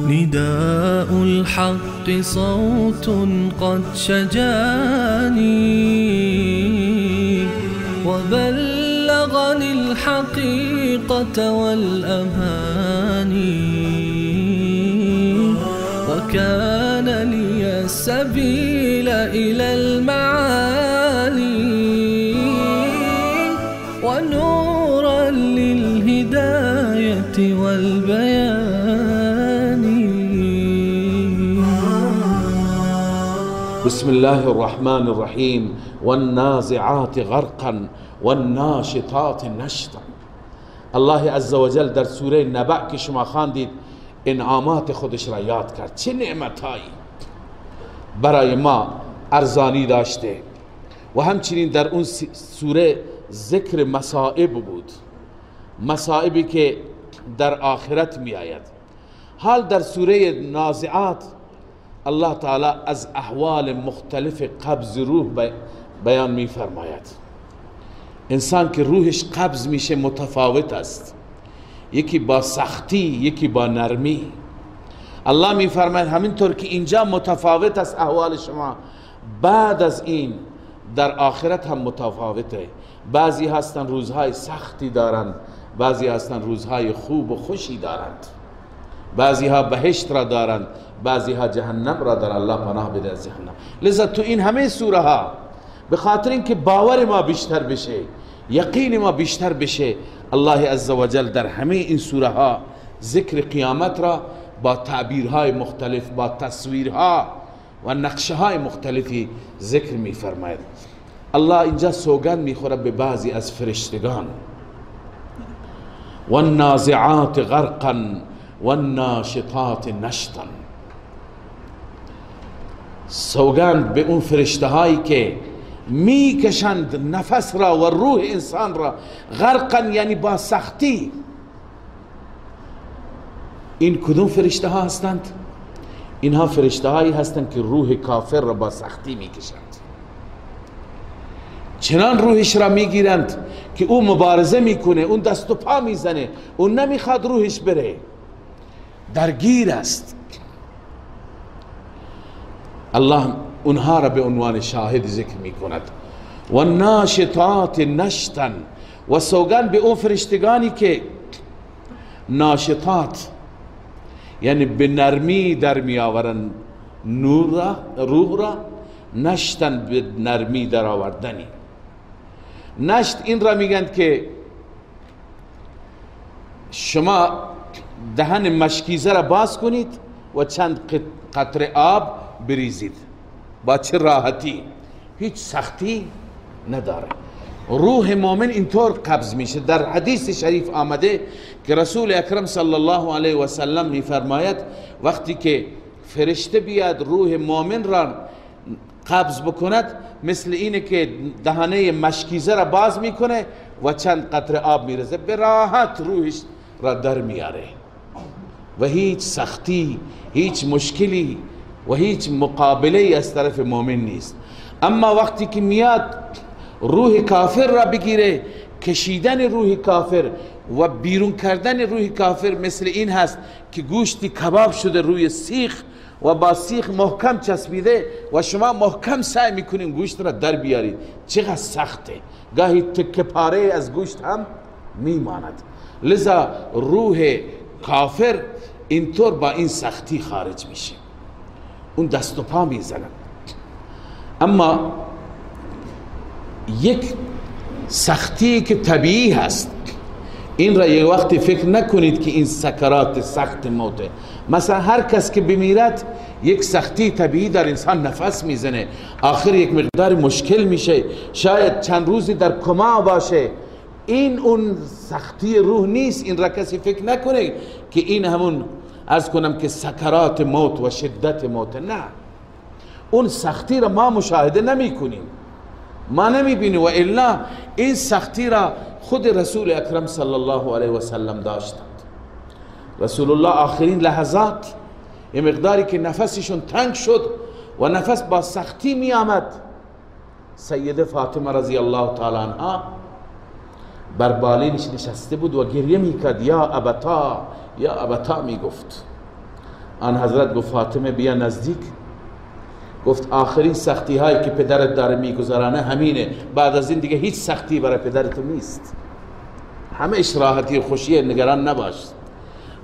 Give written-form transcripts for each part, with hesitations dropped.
نداء الحق صوت قد شجاني وبلغني الحقيقة والأماني، وكان لي السبيل إلى المعالي ونورا للهداية والبيان. بسم الله الرحمن الرحیم. والنازعات غرقا والناشطات نشطا. الله عزوجل در سوره نبأ که شما خواندید انعامات خودش را یاد کرد. چه نعمتهایی برای ما ارزانی داشته. و همچنین در اون سوره ذکر مصائب بود، مصائبی که در آخرت می آید. حال در سوره نازعات الله تعالی از احوال مختلف قبض روح بیان می فرماید. انسان که روحش قبض میشه متفاوت است، یکی با سختی یکی با نرمی. الله می فرماید همینطور که اینجا متفاوت است احوال شما، بعد از این در آخرت هم متفاوته. بعضی هستن روزهای سختی دارند، بعضی هستن روزهای خوب و خوشی دارند، بعضی ها بهشت را دارند، بعضی ها جهنم را دارند. الله پناه بده از جهنم. لذا تو این همه سوره ها به خاطر اینکه باور ما بیشتر بشه، یقین ما بیشتر بشه، الله عزوجل در همه این سوره ها ذکر قیامت را با تعبیرهای مختلف، با تصویرها و نقشه های مختلفی ذکر می فرماید. الله اینجا سوگند میخوره به بعضی از فرشتگان. والنازعات غرقا والناشطات نشطا. سوگند به اون فرشته هایی که میکشند نفس را و روح انسان را، غرقا یعنی با سختی. این کدوم فرشته ها هستند؟ اینها فرشته هایی هستند که روح کافر را با سختی میکشند، چنان روحش را میگیرند که او مبارزه میکنه، اون دست و پا میزنه، اون نمیخواد روحش بره، درگیر است. الله اونها را به عنوان شاهد ذکر میکند. و ناشطات نشطا. و سوگند به اون فرشتگانی که ناشطات یعنی به نرمی در میآورند نور را، روح را، نشتن به نرمی در آوردنی. نشت این را میگند که شما دهن مشکیزه را باز کنید و چند قطره آب بریزید، با چه راحتی، هیچ سختی نداره. روح مؤمن اینطور قبض میشه. در حدیث شریف آمده که رسول اکرم صلی الله علیه و سلم میفرماید وقتی که فرشته بیاد روح مؤمن را قبض بکند، مثل اینه که دهنه مشکیزه را باز میکنه و چند قطره آب میرزه، به راحت روحش را در میاره و هیچ سختی، هیچ مشکلی و هیچ مقابله از طرف مؤمن نیست. اما وقتی که میاد روح کافر را بگیره، کشیدن روح کافر و بیرون کردن روح کافر مثل این هست که گوشتی کباب شده روی سیخ و با سیخ محکم چسبیده و شما محکم سعی میکنین گوشت را در بیارید. چقدر سخته، گاهی تکه پاره از گوشت هم میماند. لذا روح کافر اینطور با این سختی خارج میشه، اون دست و پا میزنن. اما یک سختی که طبیعی هست، این را یک وقتی فکر نکنید که این سکرات سخت موته. مثلا هر کس که بمیرد یک سختی طبیعی در انسان نفس میزنه، آخر یک مقدار مشکل میشه، شاید چند روزی در کما باشه، این اون سختی روح نیست. این را کسی فکر نکنه که این همون عرض کنم که سکرات موت و شدت موت. نه، اون سختی را ما مشاهده نمی کنیم، ما نمی بینیم، و الا این سختی را خود رسول اکرم صلی الله علیه و سلم داشتند. رسول الله آخرین لحظات یه مقداری که نفسشون تنگ شد و نفس با سختی می آمد، سیده فاطمه رضی الله تعالی عنها بر بالینش نشسته بود و گریه میکرد، یا ابتا یا ابتا میگفت. آن حضرت گفت فاطمه بیا نزدیک. گفت آخرین سختی هایی که پدرت داره میگذرانه همینه، بعد از این دیگه هیچ سختی برای پدرت نیست، همه راحتی و خوشیه، نگران نباش.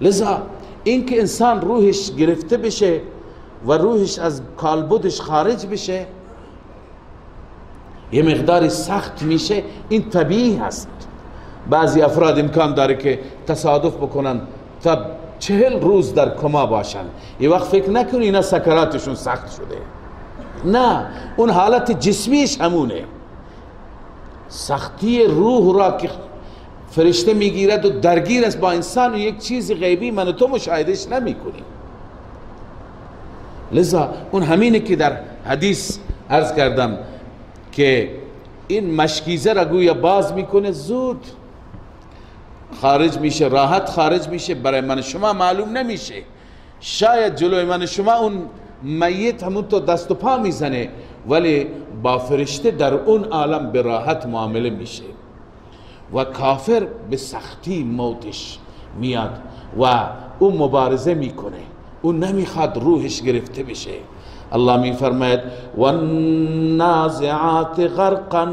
لذا اینکه انسان روحش گرفته بشه و روحش از کالبدش خارج بشه یه مقداری سخت میشه، این طبیعی هست. بعضی افراد امکان داره که تصادف بکنن تا 40 روز در کما باشن، یه وقت فکر نکنی اینا سکراتشون سخت شده، نه، اون حالت جسمیش همونه. سختی روح را که فرشته میگیرد و درگیر است با انسان و یک چیز غیبی من و تو مشاهدهش نمی کنیم. لذا اون همینه که در حدیث عرض کردم که این مشکیزه را گویا باز میکنه، زود خارج میشه، راحت خارج میشه، برای من شما معلوم نمیشه. شاید جلوی من شما اون میت همون تو دست و پا میزنه، ولی با فرشته در اون عالم به راحت معامله میشه. و کافر به سختی موتش میاد و او مبارزه میکنه، او نمیخواد روحش گرفته بشه. الله میفرماید والنازعات غرقا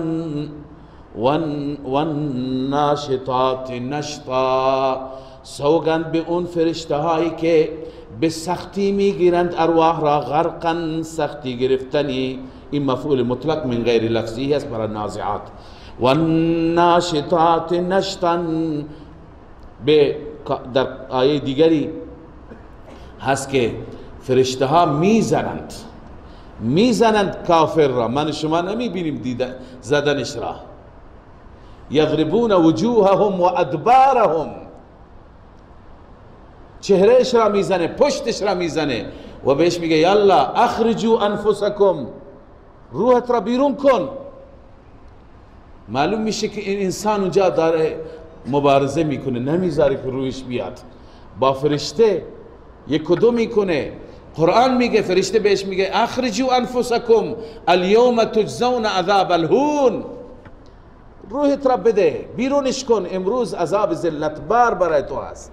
والناشطات نشطا. سوگند به اون فرشته هایی که به سختی میگیرند ارواح را، غرقا سختی گرفتنی، این مفعول مطلق من غیر لفظی است برای نازعات. والناشطات نشطا، به در آیه دیگری هست که فرشته ها میزنند، میزنند کافر را، من شما نمیبینیم دیده زدنش را. یضربون وجوههم و ادبارهم، چهرهش را میزنه، پشتش را میزنه و بهش میگه یالا اخرجوا انفسکم، روحت را بیرون کن. معلوم میشه که این انسان اونجا داره مبارزه میکنه، نمیذاره که روحش بیاد. با فرشته یک و دو میکنه. قرآن میگه، فرشته بهش میگه اخرجوا انفسکم الیوم تجزون عذاب الهون، روحت را بده، بیرونش کن، امروز عذاب ذلت بار برای تو هست.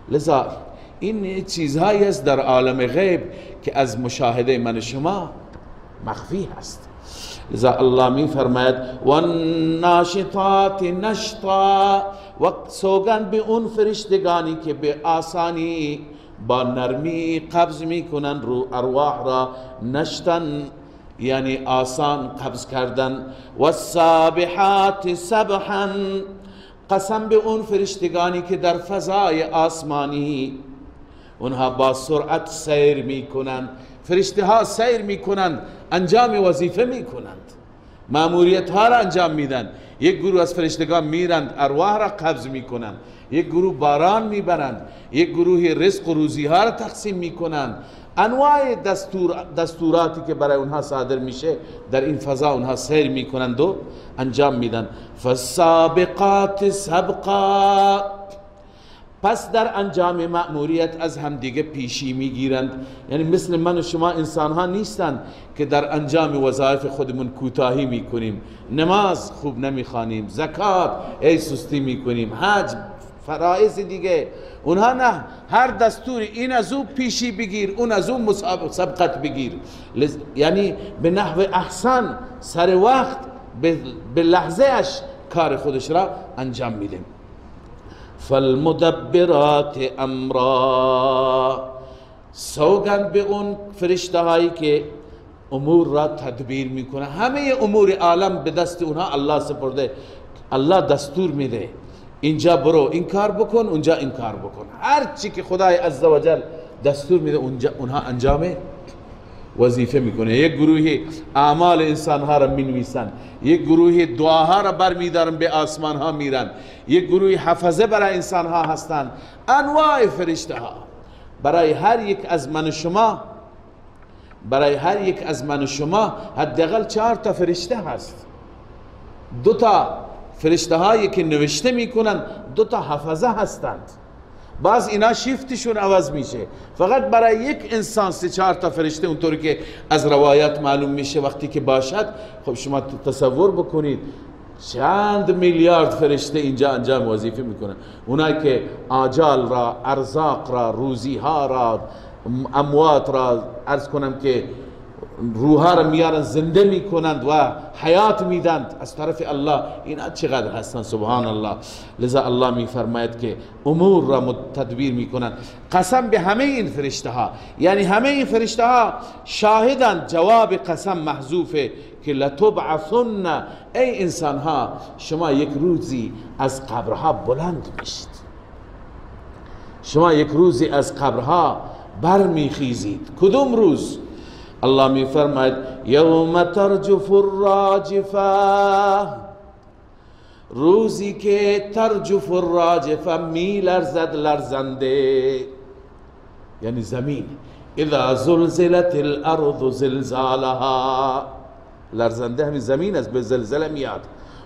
لذا این چیزهایی است در عالم غیب که از مشاهده من شما مخفی هست. لذا الله می فرماید والناشطات نشطا، و سوگند به اون فرشتگانی که به آسانی با نرمی قبض میکنن رو ارواح را، نشتن یعنی آسان قبض کردن. والسابحات سبحا، قسم به اون فرشتگانی که در فضای آسمانی اونها با سرعت سیر میکنند. فرشته ها سیر میکنند، انجام وظیفه میکنند، مأموریت ها را انجام میدن. یک گروه از فرشتگان میرند ارواح را قبض میکنند، یک گروه باران میبرند، یک گروه رزق و روزی ها را تقسیم میکنند. انواع دستوراتی که برای اونها صادر میشه در این فضا اونها سیر میکنند و انجام میدن. فالسابقات سبقا، پس در انجام مأموریت از همدیگه پیشی میگیرند. یعنی مثل من و شما انسان ها نیستند که در انجام وظایف خودمون کوتاهی میکنیم، نماز خوب نمیخوانیم، زکات ای سستی میکنیم، حج، فرائض دیگه. اونها نه، هر دستوری این از او پیشی بگیر، اون از او سبقت بگیر، یعنی به نحو احسن سر وقت به لحظه اش کار خودش را انجام میده. فالمدبرات امرا، سوگند به اون فرشته هایی که امور را تدبیر میکنه. همه امور عالم به دست اونها الله سپرده، الله دستور میده اینجا برو این کار بکن، اونجا این کار بکن. هر چی که خدای عزوجل دستور میده اونجا اونها انجام وظیفه میکنه، یک گروهی اعمال انسانها را مینویسن، یک گروهی دعاها را برمیدارن به آسمان ها میرن، یک گروهی حفظه برای انسانها هستند. انواع فرشته ها برای هر یک از من و شما، برای هر یک از من و شما حداقل 4 تا فرشته هست. 2 تا فرشته هایی که نوشته میکنن، 2 تا حفظه هستند. باز اینا شیفتشون عوض میشه. فقط برای یک انسان 3-4 تا فرشته اونطوری که از روایات معلوم میشه وقتی که باشد، خب شما تصور بکنید چند میلیارد فرشته اینجا انجام وظیفه میکنن. اونایی که آجال را، ارزاق را، روزی ها را، اموات را، عرض کنم که روحا را میارن زنده میکنند و حیات میدند از طرف الله، اینا چقدر هستند، سبحان الله. لذا الله میفرماید که امور را تدبیر میکنند. قسم به همه این فرشته ها، یعنی همه این فرشته ها شاهدند. جواب قسم محذوفه که لتبعثن، ای انسان ها شما یک روزی از قبرها بلند میشید، شما یک روزی از قبرها برمیخیزید. کدوم روز؟ الله می فرماید یوم ترجف الراجفه، روزی که ترجف الراجفه می لرزد لرزنده، یعنی زمین. اذا زلزلت الارض زلزالها، لرزنده همین زمین است، به زلزله میاد.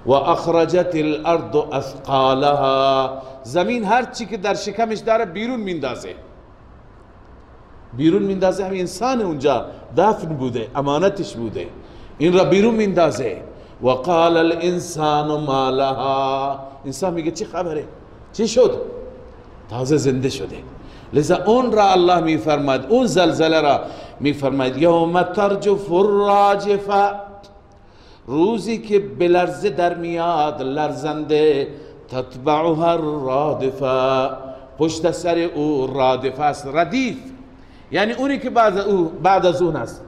و اخرجت الارض اثقالها، زمین هر چی که در شکمش داره بیرون میندازه، بیرون میندازه. همین انسان اونجا دفن بوده، امانتش بوده، این را بیرون میندازه. و قال الانسان ما لها، انسان میگه چه خبره، چی شد، تازه زنده شده. لذا اون را الله میفرماید، اون زلزله را میفرماید یوم ترجف الراجفه، روزی که بلرزه در میاد لرزنده، تتبعها الرادفه، پشت سر او رادفه است، ردیف، یعنی اونی که بعد از اون است.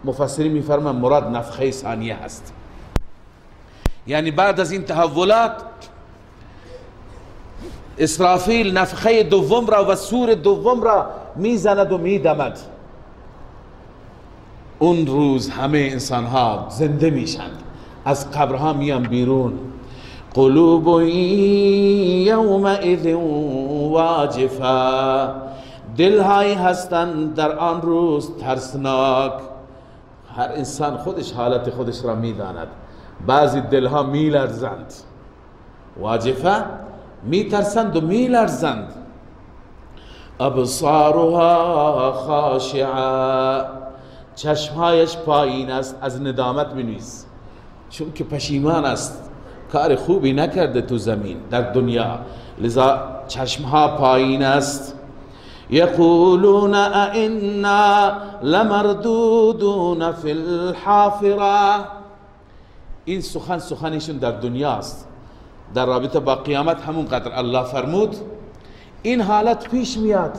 مفسرین میفرمان مراد نفخه ثانیه هست، یعنی بعد از این تحولات اسرافیل نفخه دوم را و سور دوم را میزند و میدمد. اون روز همه انسان ها زنده میشند، از قبرها میان بیرون. قلوب یومئذ واجفه، دلهایی هستند در آن روز ترسناک. هر انسان خودش حالت خودش را میداند. بعضی دلها میلرزند، واجفه میترسند و میلرزند. ابصارها خاشعه، چشمهایش پایین است، از ندامت مینویس، چون که پشیمان است، کار خوبی نکرده تو زمین در دنیا، لذا چشمها پایین است. یقولون ائنا لمردودون فی الحافره، این سخن سخنشون در دنیا است، در رابطه با قیامت همون قدر الله فرمود این حالت پیش میاد.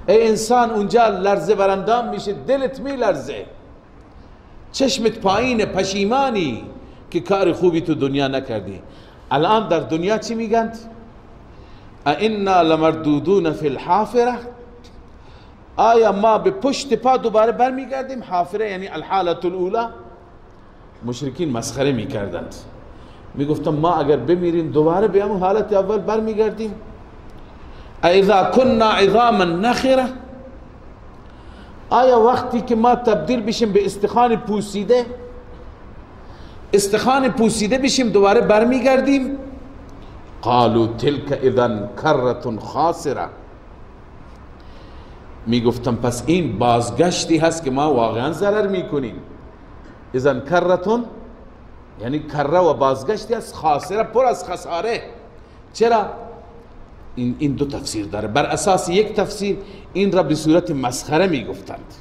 ای انسان اونجا لرزه برندام میشه، دلت میلرزه، چشمت پایین، پشیمانی که کار خوبی تو دنیا نکردی. الان در دنیا چی میگند؟ ائنا لمردودون فی الحافره، آیا ما به پشت پا دوباره برمیگردیم؟ حافره یعنی الحالت الاولا. مشرکین مسخره میکردند، میگفتن ما اگر بمیریم دوباره به همون حالت اول برمیگردیم. اذا كنا عظاما نخره، آیا وقتی که ما تبدیل بشیم به استخوان پوسیده، استخوان پوسیده بشیم دوباره برمیگردیم؟ قالوا تلك اذا کرة خاسره، میگفتم پس این بازگشتی هست که ما واقعا ضرر میکنیم. اذا کرتون یعنی کره و بازگشتی هست، خاسره پر از خساره. چرا؟ این دو تفسیر داره. بر اساس یک تفسیر این را به صورت مسخره میگفتند،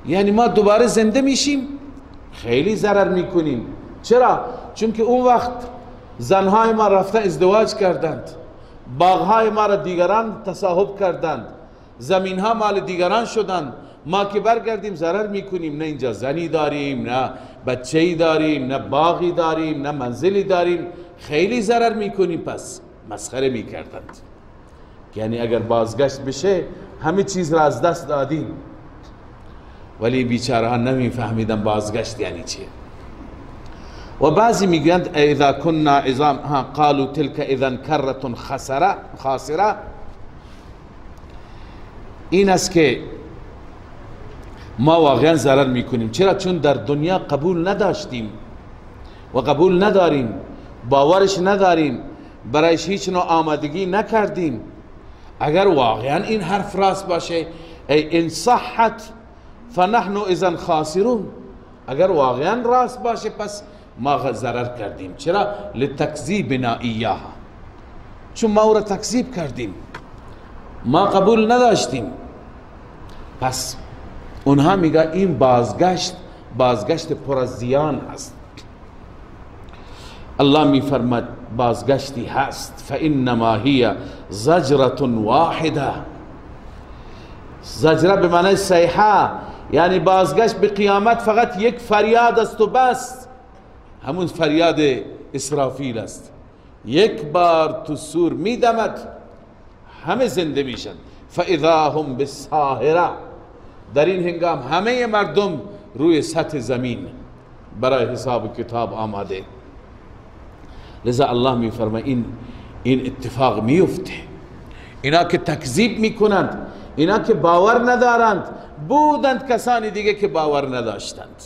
یعنی ما دوباره زنده میشیم خیلی ضرر میکنیم. چرا؟ چون که اون وقت زنهای ما رفته ازدواج کردند، باغهای ما را دیگران تصاحب کردند، زمینها مال دیگران شدند، ما که برگردیم ضرر میکنیم. نه اینجا زنی داریم، نه بچه‌ای داریم، نه باغی داریم، نه منزلی داریم، خیلی ضرر میکنیم. پس مسخره میکردند، یعنی اگر بازگشت بشه همه چیز را از دست دادیم. ولی بیچاره ها نمیفهمیدن بازگشت یعنی چیه. و بعضی میگویند اذا كنا عظام قالوا تلك اذا كرة خاسره، این است که ما واقعا ضرر میکنیم. چرا؟ چون در دنیا قبول نداشتیم و قبول نداریم، باورش نداریم، برایش هیچ نوع آمادگی نکردیم. اگر واقعا این حرف راست باشه، ای ان صحت فنحن اذا خاسرون، اگر واقعا راست باشه پس ما ضرر کردیم. چرا؟ لتکذیبنا ایاها، چون ما او را تکذیب کردیم، ما قبول نداشتیم. پس اونها میگه این بازگشت، بازگشت پر از زیان است. الله میفرماد بازگشتی هست، فانما هی زجرة واحده. زجره به معنی صیحه، یعنی بازگشت به قیامت فقط یک فریاد است و بس. همون فریاد اسرافیل است، یک بار تو سور میدمد همه زنده میشن. فاذا هم بالساهره، در این هنگام همه مردم روی سطح زمین برای حساب کتاب آماده. لذا الله میفرماید این اتفاق میفته. اینا که تکذیب میکنند، اینا که باور ندارند، بودند کسانی دیگه که باور نداشتند،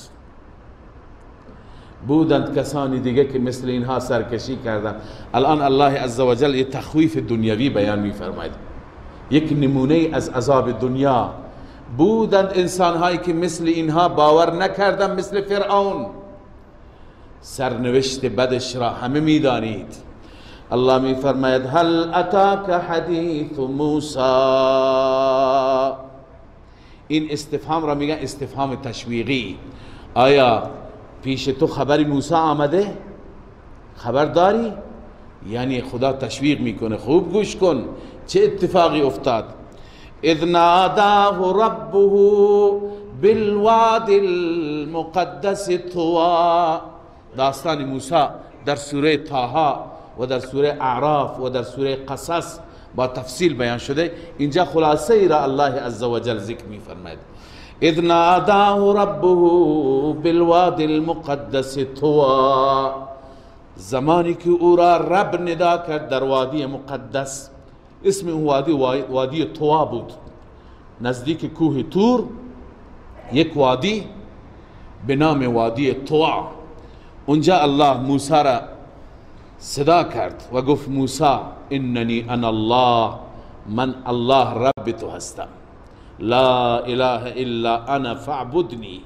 بودند کسانی دیگه که مثل اینها سرکشی کردند. الان الله عزوجل یک تخویف دنیوی بیان میفرماید، یک نمونه از عذاب دنیا. بودند انسانهایی که مثل اینها باور نکردند، مثل فرعون. سرنوشت بدش را همه میدانید. الله میفرماید هل اتاک حدیث موسی. این استفهام را میگن استفهام تشویقی. آیا پیش تو خبر موسی آمده؟ خبر داری؟ یعنی خدا تشویق میکنه، خوب گوش کن چه اتفاقی افتاد. اذ ناداه ربه بالواد المقدس طوى. داستان موسی در سوره طه و در سوره اعراف و در سوره قصص با تفصیل بیان شده. اینجا خلاصه ای را الله عزوجل ذکر میفرماید. اذ ناداه ربه بالواد المقدس طوى، زمانی که او را رب ندا کرد در وادی مقدس. اسم اون وادی وادی طوا بود، نزدیک کوه تور یک وادی به نام وادی طوا. اونجا الله موسی را صدا کرد و گفت موسی اننی انا الله، من الله رب تو هستم، لا اله الا انا فاعبدنی،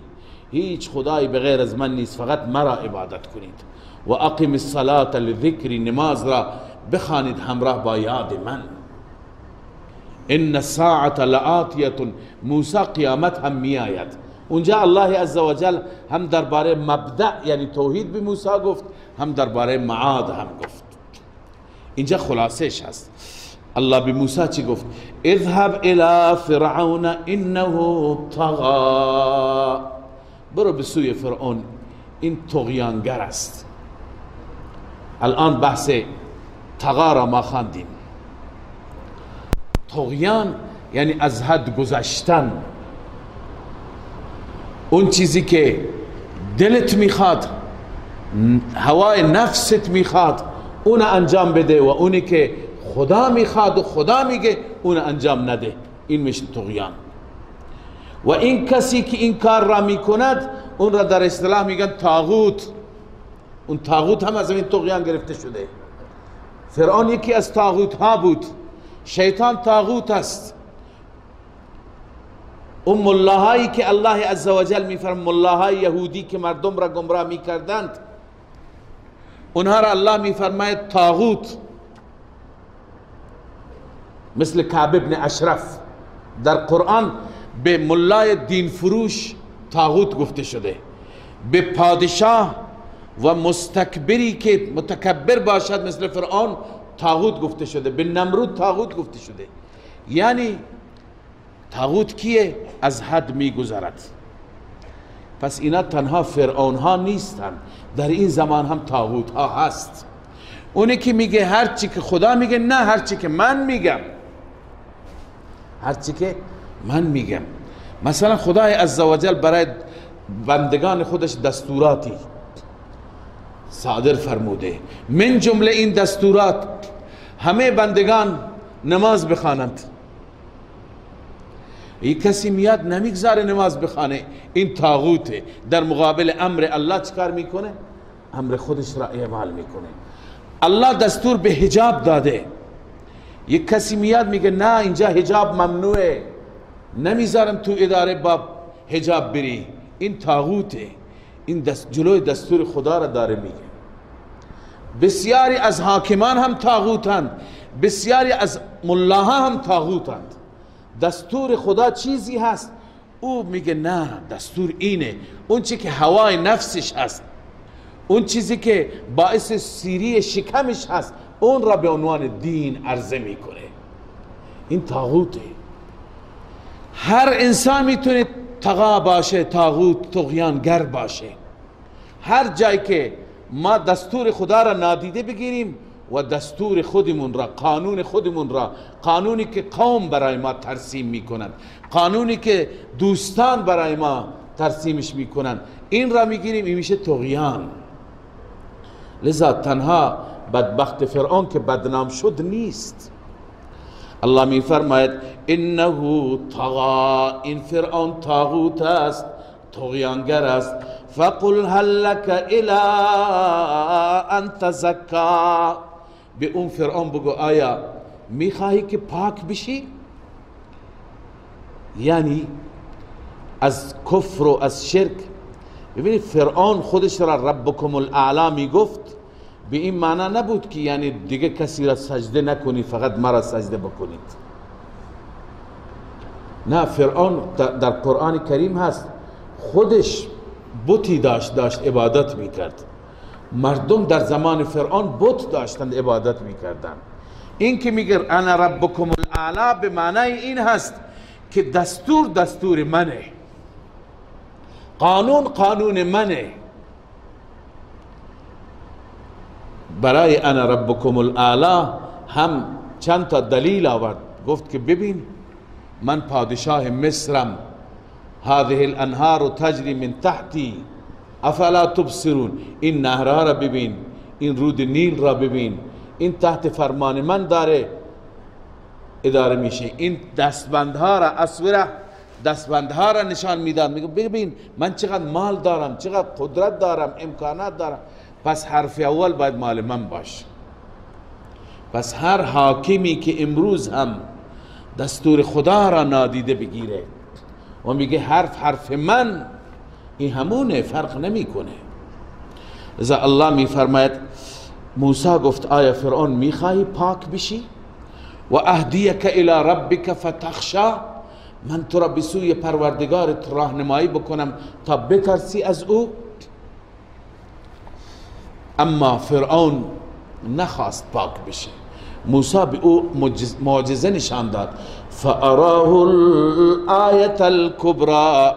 هیچ خدایی بغیر از من نیست، فقط مرا عبادت کنید. و اقم الصلاة لذکری، نماز را بخوانید همراه با یاد من. ان الساعة لآتیة، موسی قیامت هم می آید. اونجا الله عزوجل هم درباره مبدأ یعنی توحید به موسی گفت، هم درباره معاد هم گفت. اینجا خلاصش هست. الله به موسی چی گفت؟ اذهب الى فرعون انه طغى، برو به سوی فرعون، این طغیانگر است. الان بحث طغا را ما خواندیم. طغیان یعنی از حد گذشتن، اون چیزی که دلت میخواد، هوای نفست میخواد، اون انجام بده، و اونی که خدا میخواد و خدا میگه اون انجام نده، این میشه طغیان. و این کسی که این کار را میکند اون را در اصطلاح میگن طاغوت. اون طاغوت هم از این طغیان گرفته شده. فرعون یکی از طاغوت ها بود. شیطان طاغوت است. اون ملاهایی که الله عزوجل میفرماید، ملاهای یهودی که مردم را گمراه میکردند، اونها را الله میفرماید طاغوت. مثل کعب ابن اشرف در قرآن به ملای دین فروش طاغوت گفته شده، به پادشاه و مستکبری که متکبر باشد مثل فرعون طاغوت گفته شده، به نمرود طاغوت گفته شده. یعنی طاغوت کیه؟ از حد میگذرد. پس اینا تنها فرعون ها نیستن، در این زمان هم طاغوت ها هست. اونی که میگه هر چی که خدا میگه، نه هر چی که من میگم، هر چی که من میگم. مثلا خدای عزوجل برای بندگان خودش دستوراتی صادر فرموده، من جمله این دستورات همه بندگان نماز بخوانند. یک کسی میاد نمیگذاره نماز بخوانه، این طاغوته. در مقابل امر الله چکار میکنه؟ امر خودش را اعمال میکنه. الله دستور به حجاب داده، یک کسی میاد میگه نه اینجا حجاب ممنوعه، نمیذارم تو اداره با حجاب بری، این طاغوته، این جلوی دستور خدا را داره میگه. بسیاری از حاکمان هم طاغوتند، بسیاری از ملاها هم طاغوتند. دستور خدا چیزی هست، او میگه نه دستور اینه. اون چی که هوای نفسش هست، اون چیزی که باعث سیری شکمش هست، اون را به عنوان دین عرضه میکنه. این طاغوته. هر انسان میتونه طغا باشه، طاغوت، طغیانگر باشه. هر جایی که ما دستور خدا را نادیده بگیریم و دستور خودمون را، قانون خودمون را، قانونی که قوم برای ما ترسیم میکنند، قانونی که دوستان برای ما ترسیمش میکنند، این را میگیریم، این میشه طغیان. لذا تنها بدبخت فرعون که بدنام شد نیست. الله می فرماید انه طغا، این فرعون طاغوت است، طغیانگر است. فقل هل لك الى ان تزکا، به اون فرعون بگو آیا میخواهی که پاک بشی؟ یعنی از کفر و از شرک. ببینید فرعون خودش را ربکم الاعلا میگفت، به این معنا نبود که یعنی دیگه کسی را سجده نکنی، فقط مرا سجده بکنید. نه، فرعون در قرآن کریم هست خودش بتی داشت عبادت میکرد. مردم در زمان فرعون بت داشتند عبادت میکردند. این که میگه انا ربکم الاعلا به معنای این هست که دستور دستور منه، قانون قانون منه. برای انا ربکم الاعلا هم چند تا دلیل آورد، گفت که ببین من پادشاه مصرم، هذه الانهار تجری من تحتی افلا تبصرون، این نهرها را ببین، این رود نیل را ببین، این تحت فرمان من داره اداره میشه، این دستبندها را، اسوره دستبندها را نشان میداد، میگه ببین من چقدر مال دارم، چقدر قدرت دارم، امکانات دارم، پس حرف اول باید مال من باشه. پس هر حاکمی که امروز هم دستور خدا را نادیده بگیره و میگه حرف حرف من، این همونه، فرق نمیکنه. لذا الله میفرماید موسی گفت آیا فرعون میخواهی پاک بشی؟ و اهدیک الی ربک فتخشا، من تو را به سوی پروردگارت راهنمایی بکنم تا بترسی از او. اما فرعون نخواست پاک بشه. موسی به او معجزه نشان داد، فاراه الآیة الکبری،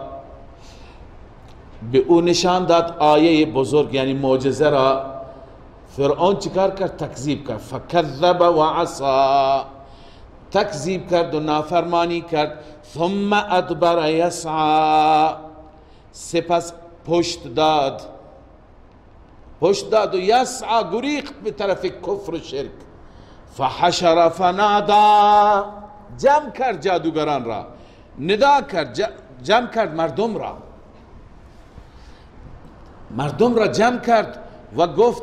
به او نشان داد آیه بزرگ، یعنی معجزه را. فرعون چیکار کرد؟ تکذیب کرد. فکذب و عصا، تکذیب کرد و نافرمانی کرد. ثم ادبر یسعی، سپس پشت داد، پشت داد و یسعی گریخت به طرف کفر و شرک. فحشر فنادا، جمع کرد جادوگران را، ندا کرد، جمع کرد مردم را، مردم را جمع کرد و گفت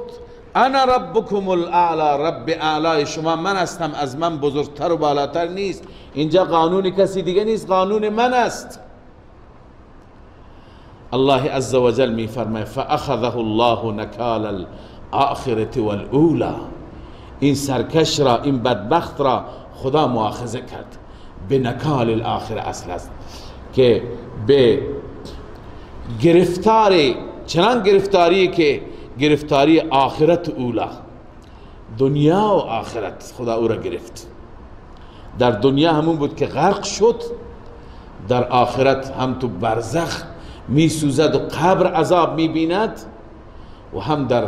انا ربکم الاعلا، رب اعلای شما من هستم، از من بزرگتر و بالاتر نیست، اینجا قانون کسی دیگه نیست، قانون من است. الله عز وجل می فرماید فاخذه الله نکال الاخرة والاولى، این سرکش را، این بدبخت را خدا مؤاخذه کرد به نکال الاخره. اصل است که به گرفتاری، چنان گرفتاری که گرفتاری آخرت اولا، دنیا و آخرت خدا او را گرفت. در دنیا همون بود که غرق شد، در آخرت هم تو برزخ می سوزد و قبر عذاب می بیند و هم در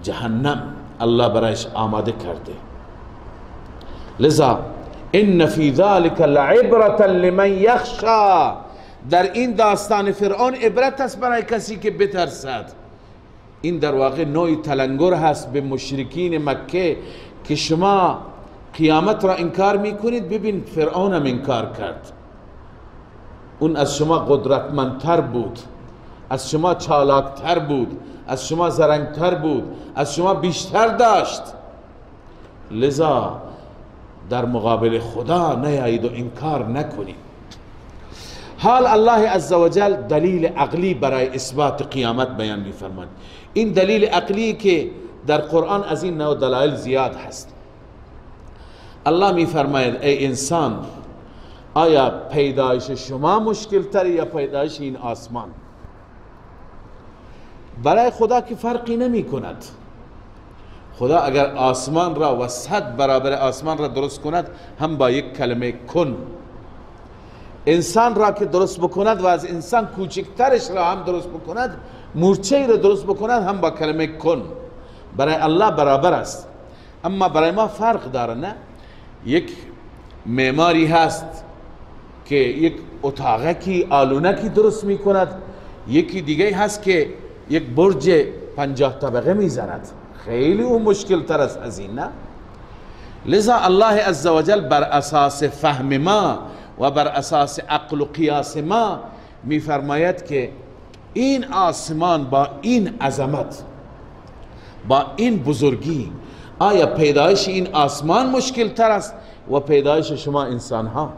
جهنم الله برایش آماده کرده. لذا ان فی ذلك لعبرة لمن یخشى، در این داستان فرعون عبرت است برای کسی که بترسد. این در واقع نوعی تلنگر هست به مشرکین مکه که شما قیامت را انکار میکنید، ببین فرعون هم انکار کرد، اون از شما قدرتمندتر بود، از شما چالاکتر بود، از شما زرنگتر بود، از شما بیشتر داشت، لذا در مقابل خدا نیایید و انکار نکنید. حال الله عزوجل دلیل عقلی برای اثبات قیامت بیان می‌فرماید. این دلیل عقلی که در قرآن از این نوع دلایل زیاد هست. الله می‌فرماید ای انسان، آیا پیدایش شما مشکل تر یا پیدایش این آسمان؟ برای خدا که فرقی نمی کند. خدا اگر آسمان را و 100 برابر آسمان را درست کند، هم با یک کلمه کن. انسان را که درست بکند و از انسان کوچکترش را هم درست بکند، مورچه را درست بکند، هم با کلمه کن. برای الله برابر است، اما برای ما فرق داره. نه، یک معماری هست که یک اتاقکی آلونکی درست میکند، یکی دیگه هست که یک برج 50 طبقه میزند، خیلی اون مشکل تر است از این. نه، لذا الله عزوجل بر اساس فهم ما و بر اساس عقل و قیاس ما میفرماید که این آسمان با این عظمت، با این بزرگی، آیا پیدایش این آسمان مشکل تر است و پیدایش شما انسان ها؟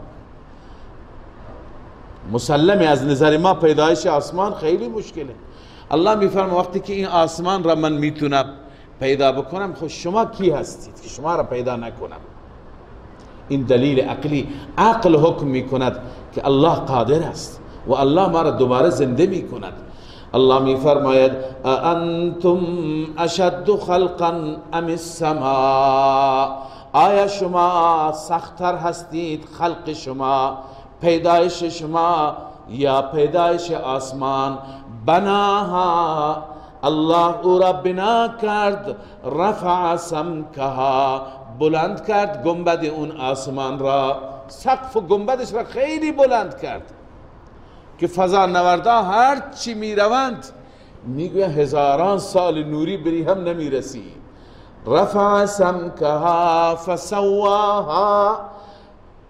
مسلمه از نظر ما پیدایش آسمان خیلی مشکله. الله میفرماید وقتی که این آسمان را من میتونم پیدا بکنم، خب شما کی هستید که شما را پیدا نکنم؟ این دلیل عقلی، عقل حکم میکند که الله قادر است و الله ما را دوباره زنده میکند. الله میفرماید انتم اشد خلقا ام السماء، آیا شما سختتر هستید خلق شما، پیدایش شما، یا پیدایش آسمان؟ بناها، الله او را بنا کرد، رفع سمکها، بلند کرد گنبد اون آسمان را، سقف و گنبدش را خیلی بلند کرد که فضا نوردا هر چی می روند میگوید هزاران سال نوری بری هم نمیرسی. رفع سمکها فسواها،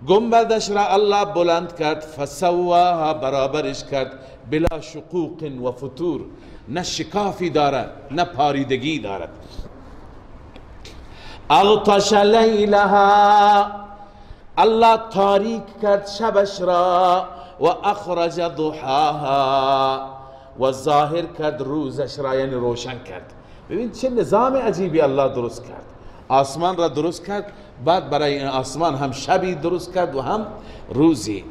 گنبدش را الله بلند کرد، فسواها، برابرش کرد، بلا شقوق و فتور، نه شکافی دارد نه پاریدگی دارد. اغطش لیلها، الله تاریک کرد شبش را، و اخرج ضحاها، و ظاهر کرد روزش را، یعنی روشن کرد. ببین چه نظام عجیبی الله درست کرد. آسمان را درست کرد، بعد برای این آسمان هم شبی درست کرد و هم روزی.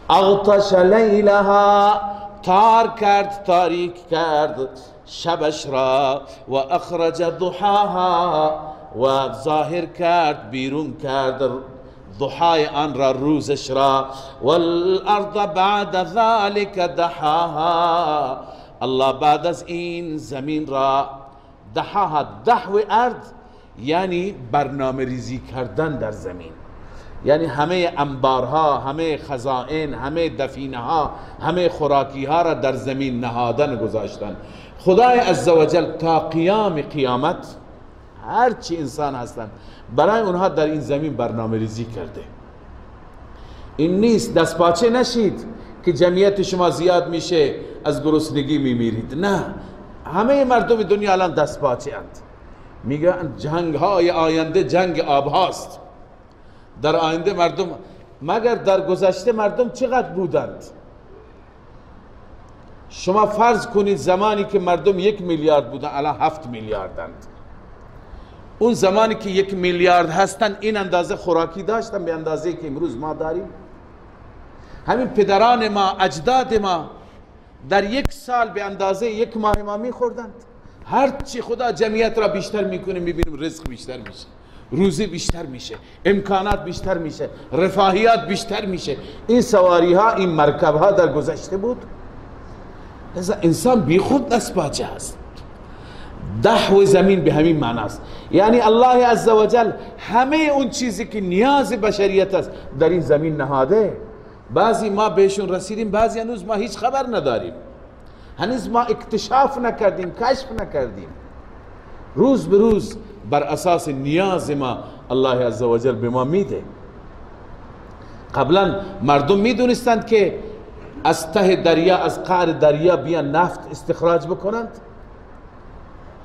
اغطش لیلها، تار کرد، تاریک کرد شبش را، و اخرج ضحاها، و ظاهر کرد، بیرون کرد ضحای آن را، روزش را. والارض بعد ذلك دحاها، الله بعد از این زمین را دحاها، دحو ارض یعنی برنامه ریزی کردن در زمین، یعنی همه انبارها، همه خزائن، همه دفینه ها، همه خوراکی ها را در زمین نهادن گذاشتن. خدای عزوجل تا قیام قیامت هرچی انسان هستند برای اونها در این زمین برنامه ریزی کرده. این نیست دست پاچه نشید که جمعیت شما زیاد میشه از گرسنگی میمیرید. نه، همه مردم دنیا الان دست پاچه اند. میگن جنگ های آینده جنگ آب هاست. در آینده مردم، مگر در گذشته مردم چقدر بودند؟ شما فرض کنید زمانی که مردم 1 میلیارد بودند، الان 7 میلیاردند. اون زمانی که 1 میلیارد هستند این اندازه خوراکی داشتن به اندازه که امروز ما داریم؟ همین پدران ما، اجداد ما در 1 سال به اندازه 1 ماه ما میخوردند. هرچی خدا جمعیت را بیشتر میکنه میبینیم رزق بیشتر میشه، روزی بیشتر میشه، امکانات بیشتر میشه، رفاهیات بیشتر میشه. این سواری ها، این مرکب ها در گذشته بود. انسان بی خود دست پاچه هست. دحو زمین به همین معنی است، یعنی الله عزوجل همه اون چیزی که نیاز بشریت است در این زمین نهاده بعضی ما بهشون رسیدیم، بعضی هنوز ما هیچ خبر نداریم، هنوز ما اکتشاف نکردیم، کشف نکردیم. روز به روز بر اساس نیاز ما الله عزوجل به ما میده. قبلا مردم میدونستند که از ته دریا، از قعر دریا بیان نفت استخراج بکنند؟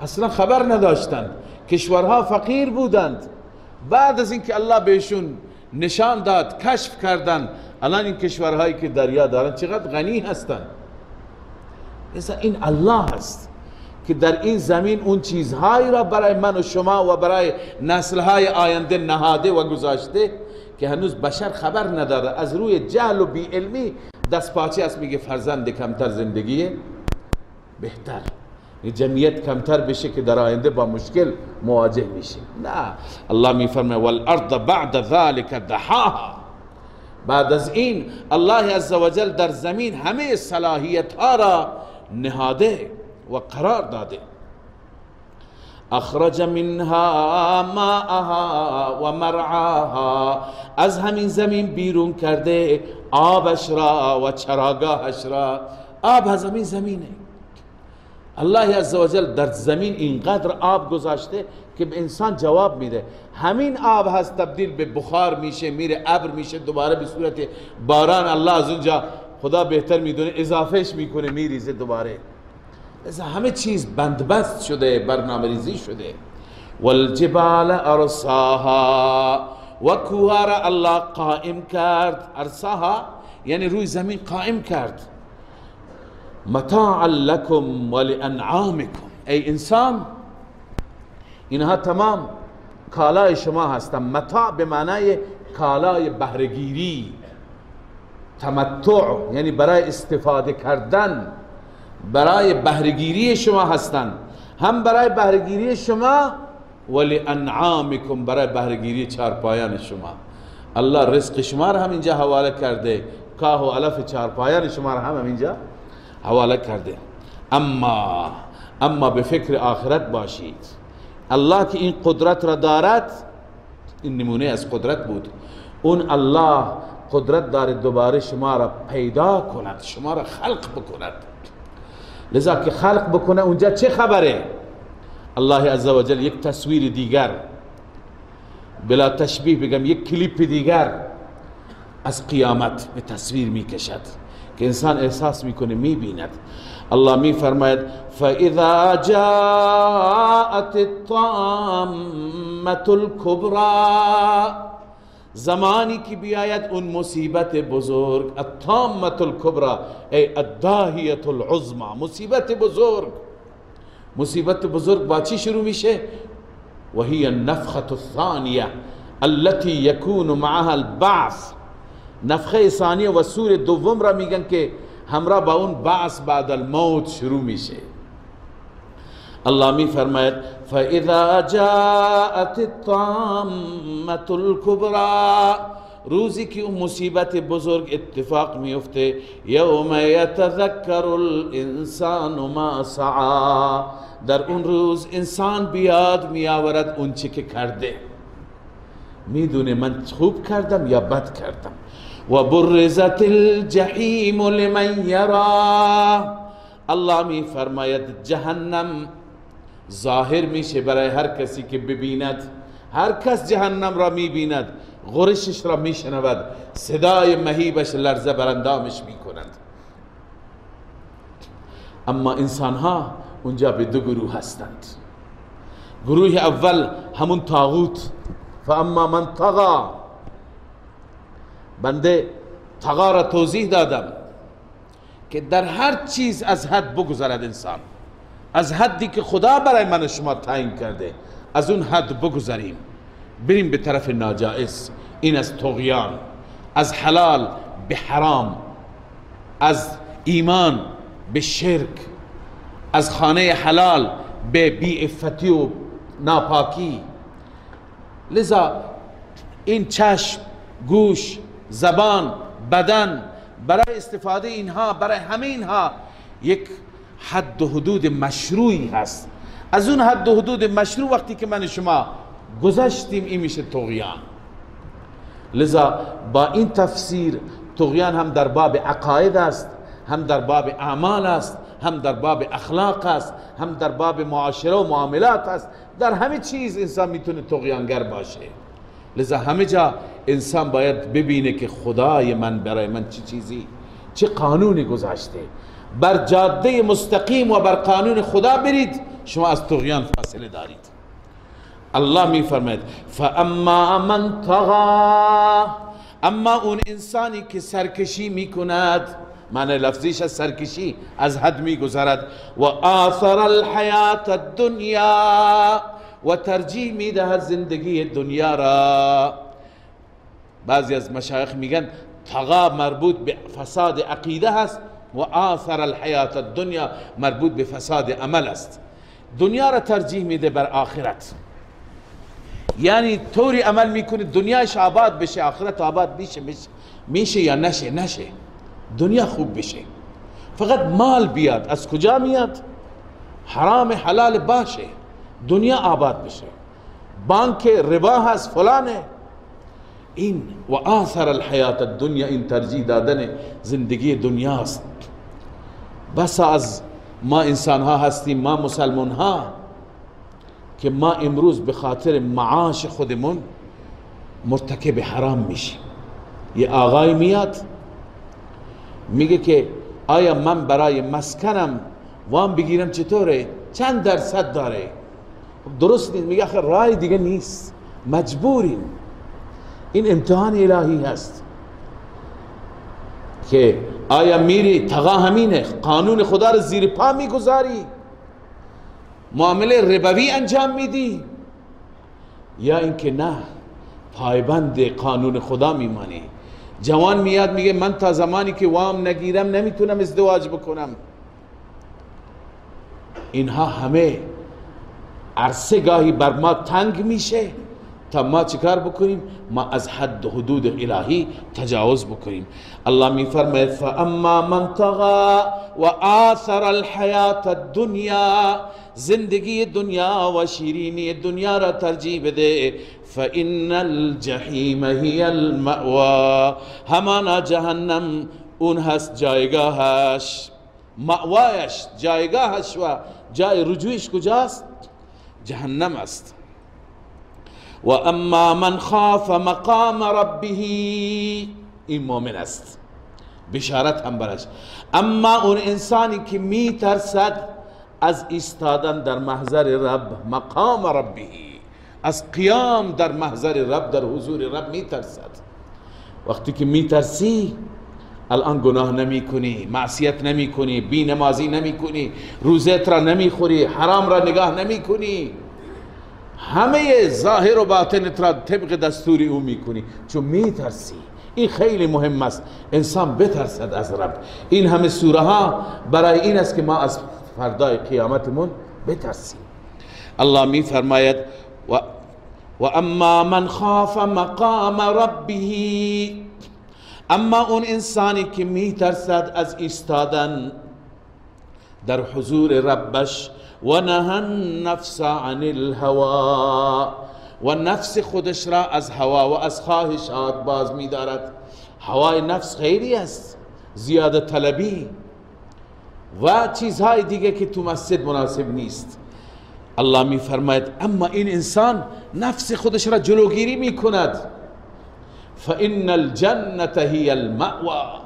اصلا خبر نداشتند. کشورها فقیر بودند. بعد از اینکه الله بهشون نشان داد، کشف کردند، الان این کشورهایی که دریا دارند چقدر غنی هستند. این الله است که در این زمین اون چیزهایی را برای من و شما و برای نسلهای آینده نهاده و گذاشته که هنوز بشر خبر نداره. از روی جهل و بی علمی دست پاچه است، میگه فرزند کمتر زندگی بهتر، جمعیت کمتر بشه که در آینده با مشکل مواجه میشه. نه، الله میفرمه والارض بعد ذلك دحاها. بعد از این الله عزوجل در زمین همه صلاحیت ها را نهاده و قرار داده. اخرج منها ماءها و مرعاها، از همین زمین بیرون کرده آبش را و چراگاهش را. آب از همین زمینه. الله عزوجل در زمین اینقدر آب گذاشته که به انسان جواب میده. همین آب هست تبدیل به بخار میشه، میره ابر میشه، دوباره به صورت باران الله از اونجا خدا بهتر میدونه اضافهش میکنه، میریزه دوباره. لذا همه چیز بندبست شده، برنامه ریزی شده. والجبال ارساها، و کوه را الله قائم کرد. ارساها یعنی روی زمین قائم کرد. متاعا لکم ولانعامکم، ای انسان اینها تمام کالای شما هستند. متاع به معنای کالای بهره‌گیری، تمتع یعنی برای استفاده کردن، برای بهره‌گیری شما هستند. هم برای بهره‌گیری شما، ولانعامکم برای بهره‌گیری چارپایان شما. الله رزق شما را هم اینجا حواله کرده، کاه و علف چارپایان شما را هم اینجا حواله کرده. اما به فکر آخرت باشید. الله که این قدرت را دارد، این نمونه از قدرت بود، اون الله قدرت داره دوباره شما را پیدا کند، شما را خلق بکند. لذا که خلق بکنه اونجا چه خبره؟ الله عزوجل یک تصویر دیگر، بلا تشبیه بگم یک کلیپ دیگر از قیامت به تصویر میکشد که انسان احساس میکنه، میبیند. الله میفرماید فَإِذَا جَاءَتِ الطَّامَّةُ الْكُبْرَى، زمانی که بیاید اون مصیبت بزرگ، الطامة الکبرى ای الداهیة العظمى، مصیبت بزرگ. مصیبت بزرگ با چی شروع میشه؟ وهي النفخة الثانیه التي يكون معها البعث. نفخه ثانیه و سور دوم را میگن که همراه با اون بعث بعد الموت شروع میشه. الله می فرماید فَإِذَا جَاءَتِ الطَّامَّةُ الْكُبْرَى، روزی که اون مصیبت بزرگ اتفاق میفته، یوم یتذکر الانسان ما سعی، در اون روز انسان بیاد میآورد اون چه که کرده، میدونه من خوب کردم یا بد کردم. و برزت الجحیم لمن یرا، الله می فرماید جهنم ظاهر میشه برای هر کسی که ببیند. هر کس جهنم را میبیند، غرشش را میشنود، صدای مهیبش لرزه براندامش میکند. اما انسان ها اونجا به دو گروه هستند. گروه اول همون طاغوت، فاما من طغا. بنده طغا را توضیح دادم که در هر چیز از حد بگذرد انسان، از حدی که خدا برای من و شما تعیین کرده از اون حد بگذریم، بریم به طرف ناجائز. این از طغیان، از حلال به حرام، از ایمان به شرک، از خانه حلال به بیعفتی و ناپاکی. لذا این چشم، گوش، زبان، بدن، برای استفاده اینها، برای همه اینها یک حد و حدود مشروعی هست. از اون حد و حدود مشروع وقتی که من شما گذشتیم، این میشه طغیان. لذا با این تفسیر طغیان هم در باب عقاید است، هم در باب اعمال است، هم در باب اخلاق است، هم در باب معاشره و معاملات است. در همه چیز انسان میتونه طغیانگر باشه. لذا همه جا انسان باید ببینه که خدای من برای من چه چیزی، چه قانونی گذاشته. بر جاده مستقیم و بر قانون خدا برید، شما از طغیان فاصله دارید. الله می فرماید فاما من طغى، اما اون انسانی که سرکشی میکند، معنی لفظیش از سرکشی، از حد میگذرد، و آثر الحیات الدنیا، و ترجیح میدهد زندگی دنیا را. بعضی از مشایخ میگن طغا مربوط به فساد عقیده هست و آثر الحیات الدنیا مربوط به فساد عمل است. دنیا را ترجیح میده بر آخرت، یعنی طوری عمل میکنه دنیاش آباد بشه، آخرت آباد میشه یا نشه، نشه، دنیا خوب بشه، فقط مال بیاد. از کجا میاد؟ حرام حلال باشه، دنیا آباد بشه، بانک ربا هست، فلانه. این و آثر الحیات الدنیا، این ترجیح دادن زندگی دنیاست. بس از ما انسان ها هستیم، ما مسلمان ها، که ما امروز به خاطر معاش خودمون مرتکب حرام میشیم. یه آقای میاد میگه که آیا من برای مسکنم وام بگیرم چطوره؟ چند درصد داره؟ درست نیست. میگه آخه رای دیگه نیست، مجبوریم. این امتحان الهی هست که آیا میری طغا همینه، قانون خدا رو زیر پا میگذاری، معامله ربوی انجام میدی، یا اینکه نه، پایبند قانون خدا میمانی. جوان میاد میگه من تا زمانی که وام نگیرم نمیتونم ازدواج بکنم. اینها همه عرصه گاهی بر ما تنگ میشه تا ما چیکار بکنیم؟ ما از حد حدود الهی تجاوز بکنیم. الله میفرماید فاما من طغى و آثر الحیات الدنیا، زندگی دنیا و شیرینی دنیا را ترجیح بده، فإن الجحیم هی المأوا، همانا جهنم اون هست جایگاهش، مأوایش، جایگاهش و جای رجوعش کجاست؟ جهنم است. و اما من خاف مقام ربه، این مؤمن است، بشارت هم برش. اما اون انسانی که میترسد از ایستادن در محضر رب، مقام ربه، از قیام در محضر رب، در حضور رب میترسد. وقتی که میترسی الان گناه نمی کنی، معصیت نمی کنی، بی نمازی نمی کنی، روزت را نمی خوری، حرام را نگاه نمی کنی، همه ظاهر و باطنت را طبق دستور او میکنی، چون میترسی. این خیلی مهم است انسان بترسد از رب. این همه سوره ها برای این است که ما از فردای قیامتمون بترسیم. الله می فرماید و اما من خاف مقام ربه، اما اون انسانی که میترسد از ایستادن در حضور ربش، و نهى النفس عن الهوى، و نفس خودش را از هوا و از خواهشات باز می‌دارد. هوای نفس خیلی است، زیاده طلبی و چیزهای دیگه که تو مسجد مناسب نیست. الله می‌فرماید اما این انسان نفس خودش را جلوگیری می‌کند، فإن الجنة هي المأوى،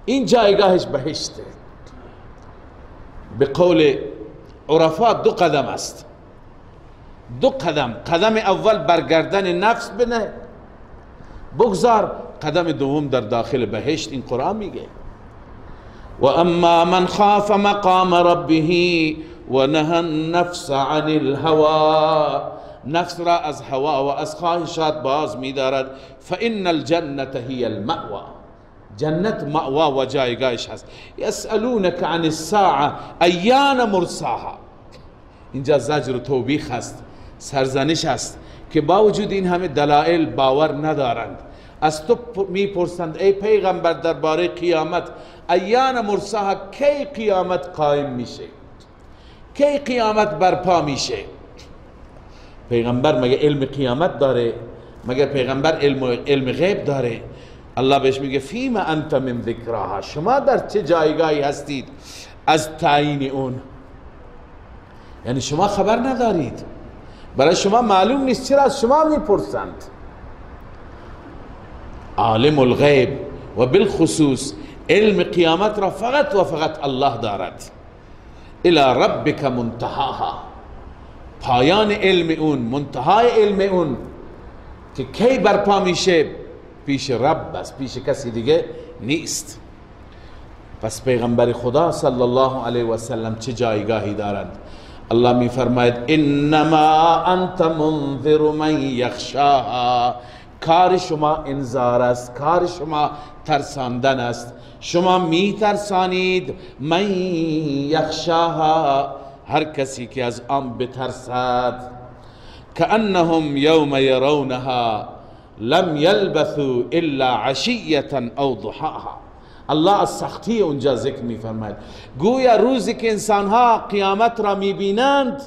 این جایگاهش بهشته. به قول عرفا دو قدم است، دو قدم. قدم اول برگردن نفس بنه بگذار، قدم دوم در داخل بهشت. این قرآن میگه و اما من خاف مقام ربه و نهى النفس عن الهوى، نفس را از هوا و از خواهشات باز می‌دارد، فإن الجنة هي المأوى، جنت مأوا و جایگاهش هست. یسألونک عن الساعة ایان مرساها، اینجا زجر و توبیخ هست، سرزنش هست که با وجود این همه دلائل باور ندارند. از تو میپرسند ای پیغمبر درباره قیامت، ایان مرساها، کی قیامت قائم میشه، کی قیامت برپا میشه؟ پیغمبر مگه علم قیامت داره؟ مگه پیغمبر علم غیب داره؟ الله بهش میگه فیما انت من ذکراها، شما در چه جایگاهی هستید از تعیین اون؟ یعنی شما خبر ندارید، برای شما معلوم نیست، چرا از شما میپرسند؟ عالم الغیب و بالخصوص علم قیامت را فقط و فقط الله دارد. الی ربک منتهاها، پایان علم اون، منتهای علم اون که کی برپا میشه پیش رب است، پیش کسی دیگه نیست. پس پیغمبر خدا صلی الله علیه و سلم چه جایگاهی دارند؟ الله می فرماید انما انت منذر من یخشاها، کار شما انذار است، کار شما ترساندن است، شما می ترسانید من یخشاها، هر کسی که از آن بترسد. کأنهم یوم یرونها لم یلبثوا الا عشیة او ضحاها. الله از سختی اونجا ذکر می فرماید، گویا روزی که انسانها قیامت را می بینند،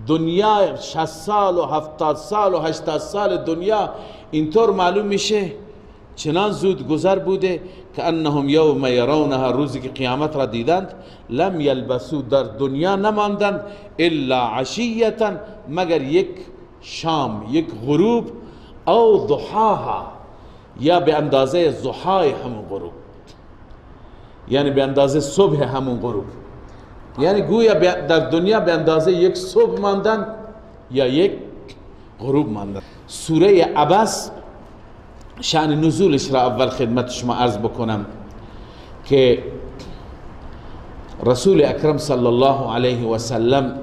دنیا 60 سال و 70 سال و 80 سال دنیا اینطور معلوم میشه چنان زود گذر بوده که انهم یوم یرونها، روزی که قیامت را دیدند، لم یلبسوا، در دنیا نماندند، الا عشیة، مگر یک شام، یک غروب، او ضحاها، یا به اندازه ضحای همون غروب، یعنی به اندازه صبح همون غروب، یعنی گویا در دنیا به اندازه یک صبح ماندن یا یک غروب ماندن. سوره عبس شأن نزولش را اول خدمت شما عرض بکنم که رسول اکرم صلی الله علیه و سلم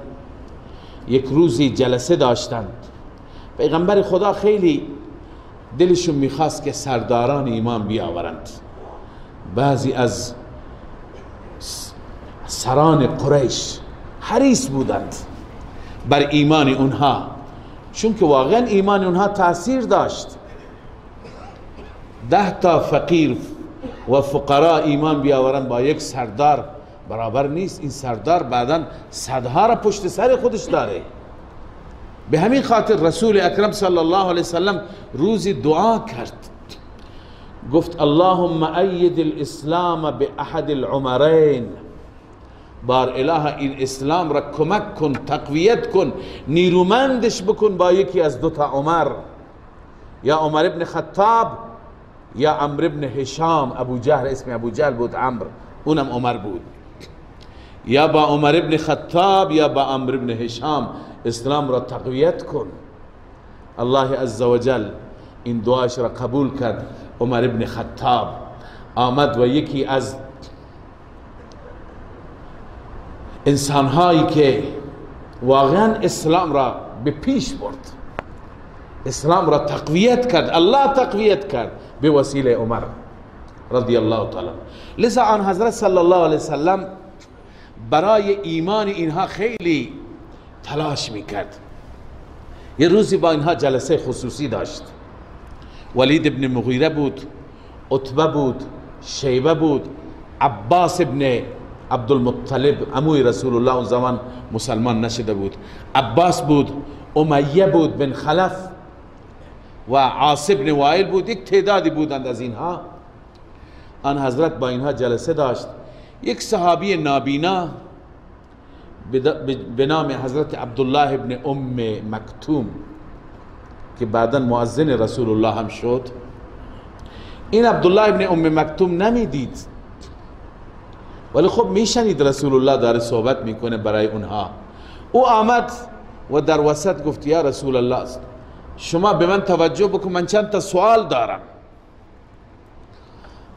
یک روزی جلسه داشتند. پیغمبر خدا خیلی دلشون میخواست که سرداران ایمان بیاورند. بعضی از سران قریش حریص بودند بر ایمان اونها، چون که واقعا ایمان اونها تاثیر داشت. 10 تا فقیر و فقرا ایمان بیاورند با یک سردار برابر نیست. این سردار بعدا صدها را پشت سر خودش داره. به همین خاطر رسول اکرم صلی الله علیه وسلم روزی دعا کرد، گفت اللهم اید الاسلام باحد العمرین، بار اله این اسلام را کمک کن، تقویت کن، نیرومندش بکن با یکی از دو تا عمر، یا عمر ابن خطاب یا عمرو ابن هشام. ابو جهل، اسم ابو جهل بود عمرو، اونم عمر بود. یا با عمر ابن خطاب یا با عمرو ابن هشام اسلام را تقویت کن. الله عزوجل این دعاش را قبول کرد. عمر ابن خطاب آمد و یکی از انسانهایی که واقعا اسلام را به پیش برد، اسلام را تقویت کرد، الله تقویت کرد به وسیله عمر رضی الله تعالی. لذا آن حضرت صلی الله علیه وسلم برای ایمان اینها خیلی تلاش میکرد. یه روزی با اینها جلسه خصوصی داشت. ولید ابن مغیره بود، عتبه بود، شیبه بود، عباس ابن عبدالمطلب عموی رسول الله اون زمان مسلمان نشده بود، عباس بود، امیه بود بن خلف و عاص بن وائل بود. یک تعدادی بودند از اینها. آن حضرت با اینها جلسه داشت. یک صحابی نابینا به نام حضرت عبدالله ابن ام مکتوم که بعدا مؤذن رسول الله هم شد، این عبدالله ابن ام مکتوم نمیدید، ولی خب میشنید رسول الله داره صحبت میکنه برای اونها. او آمد و در وسط گفت یا رسول الله شما به من توجه بکن، من چند تا سوال دارم.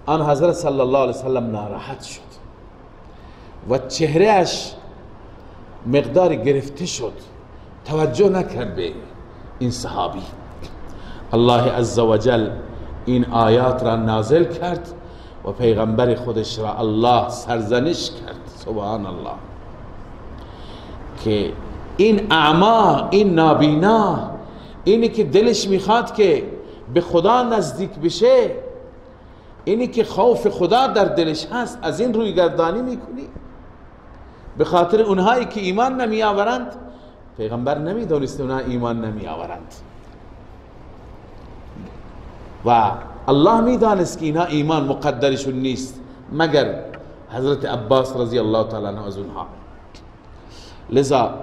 آن حضرت صلی الله علیه وسلم ناراحت شد و چهرهش مقدار گرفته شد، توجه نکرد به این صحابی. الله عزوجل این آیات را نازل کرد و پیغمبر خودش را الله سرزنش کرد. سبحان الله، که این اعما، این نابینا، اینی که دلش میخواد که به خدا نزدیک بشه، اینی که خوف خدا در دلش هست، از این روی گردانی میکنی به خاطر اونهایی که ایمان نمی آورند. پیغمبر نمیدونست اونها ایمان نمی آورند. و الله میدانست که اینها ایمان مقدرشون نیست، مگر حضرت عباس رضی الله تعالی عنه از اونها. لذا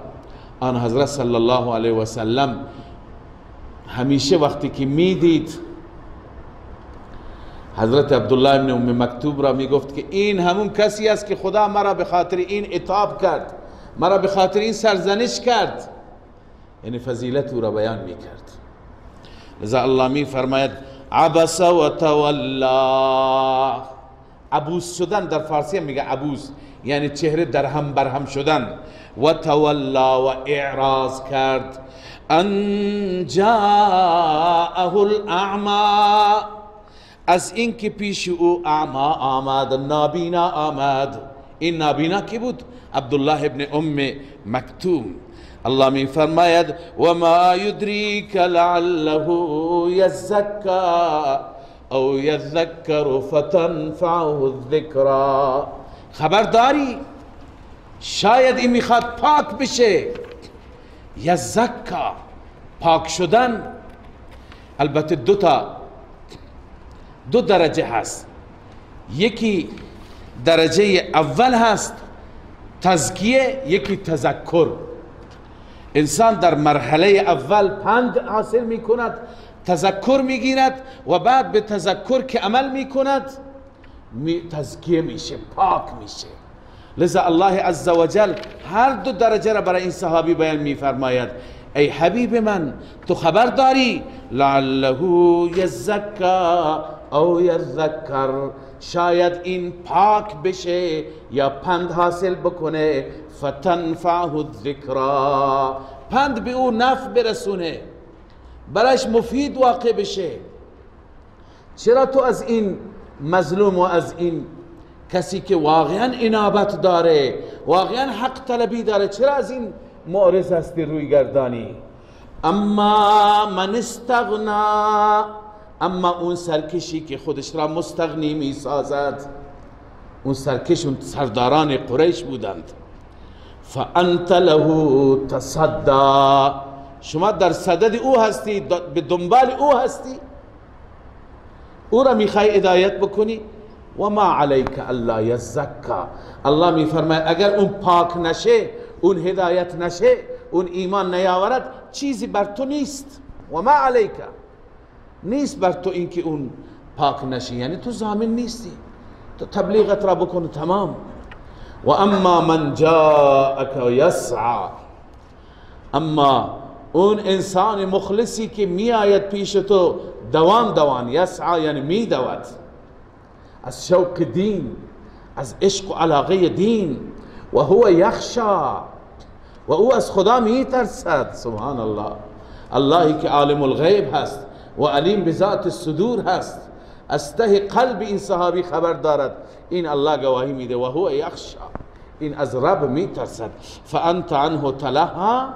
آن حضرت صلی الله علیه و سلم همیشه وقتی که میدید حضرت عبدالله ابن ام مکتوب را میگفت که این همون کسی است که خدا مرا به خاطر این عتاب کرد، مرا به خاطر این سرزنش کرد، یعنی فضیلت او را بیان میکرد. لذا الله می فرماید عبس و تولا. عبوس شدن در فارسی میگه عبوس، یعنی چهره در هم برهم شدن. و تولا و اعراض کرد. ان جاءه الاعمى، از اینکه پیش او اعما آمد، نابینا آمد. این نابینا کی بود؟ عبدالله ابن ام مکتوم. الله می فرماید و ما یدریک لعله یزکا او یذکر فتنفعه الذکرى. خبرداری، شاید این میخواد پاک بشه. یزکا، پاک شدن. البته دو درجه هست. یکی درجه اول هست تزکیه، یکی تذکر. انسان در مرحله اول پند حاصل میکند، تذکر میگیرد و بعد به تذکر که عمل میکند تزکیه میشه، پاک میشه. لذا الله عزوجل هر دو درجه را برای این صحابی بیان میفرماید. ای حبیب من، تو خبر داری لعله یزکا او یذکر، شاید این پاک بشه یا پند حاصل بکنه. فتنفعه الذکرى، پند به او نفع برسونه، برایش مفید واقع بشه. چرا تو از این مظلوم و از این کسی که واقعا انابت داره، واقعا حق طلبی داره، چرا از این معرض هستی، روی گردانی؟ اما من استغنا، اما اون سرکشی که خودش را مستغنی می سازد، اون سرکش، اون سرداران قریش بودند. فانت له تصدا، شما در صدد او هستی، به دنبال او هستی، او را میخوای هدایت بکنی. و ما علیک الا یزکا، الله میفرماید اگر اون پاک نشه، اون هدایت نشه، اون ایمان نیاورد، چیزی بر تو نیست. و ما علیک، نیست بر تو اینکه اون پاک نشه، یعنی تو ضامن نیستی، تو تبلیغت را بکن تمام. و اما من جاءک یسعی، اما اون انسان مخلصی که می آید پیش تو دوان دوان، یسعی یعنی می دود، از شوق دین، از عشق و علاقه دین. و هو یخشا، و او از خدا می ترسد. سبحان الله، اللهی که عالم الغیب هست و علیم بذات الصدور هست، از ته قلب این صحابی خبر دارد. این الله گواهی میده و هو یخشا، این از رب میترسد. فانت عنه تلها،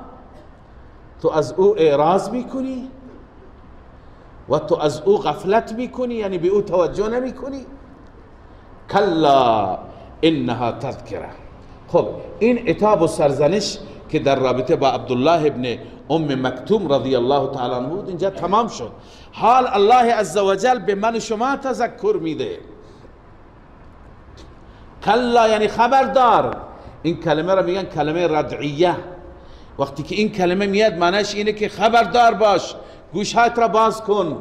تو از او اعراض میکنی و تو از او غفلت میکنی، یعنی به او توجه نمیکنی. کلا انها تذکره. خب این عتاب و سرزنش که در رابطه با عبدالله ابن ام مکتوم رضی الله تعالی عنه بود اینجا تمام شد. حال الله عزوجل به من و شما تذکر میده. کلا یعنی خبردار. این کلمه را میگن کلمه ردعیه. وقتی که این کلمه میاد معنیش اینه که خبردار باش، گوشهات را باز کن،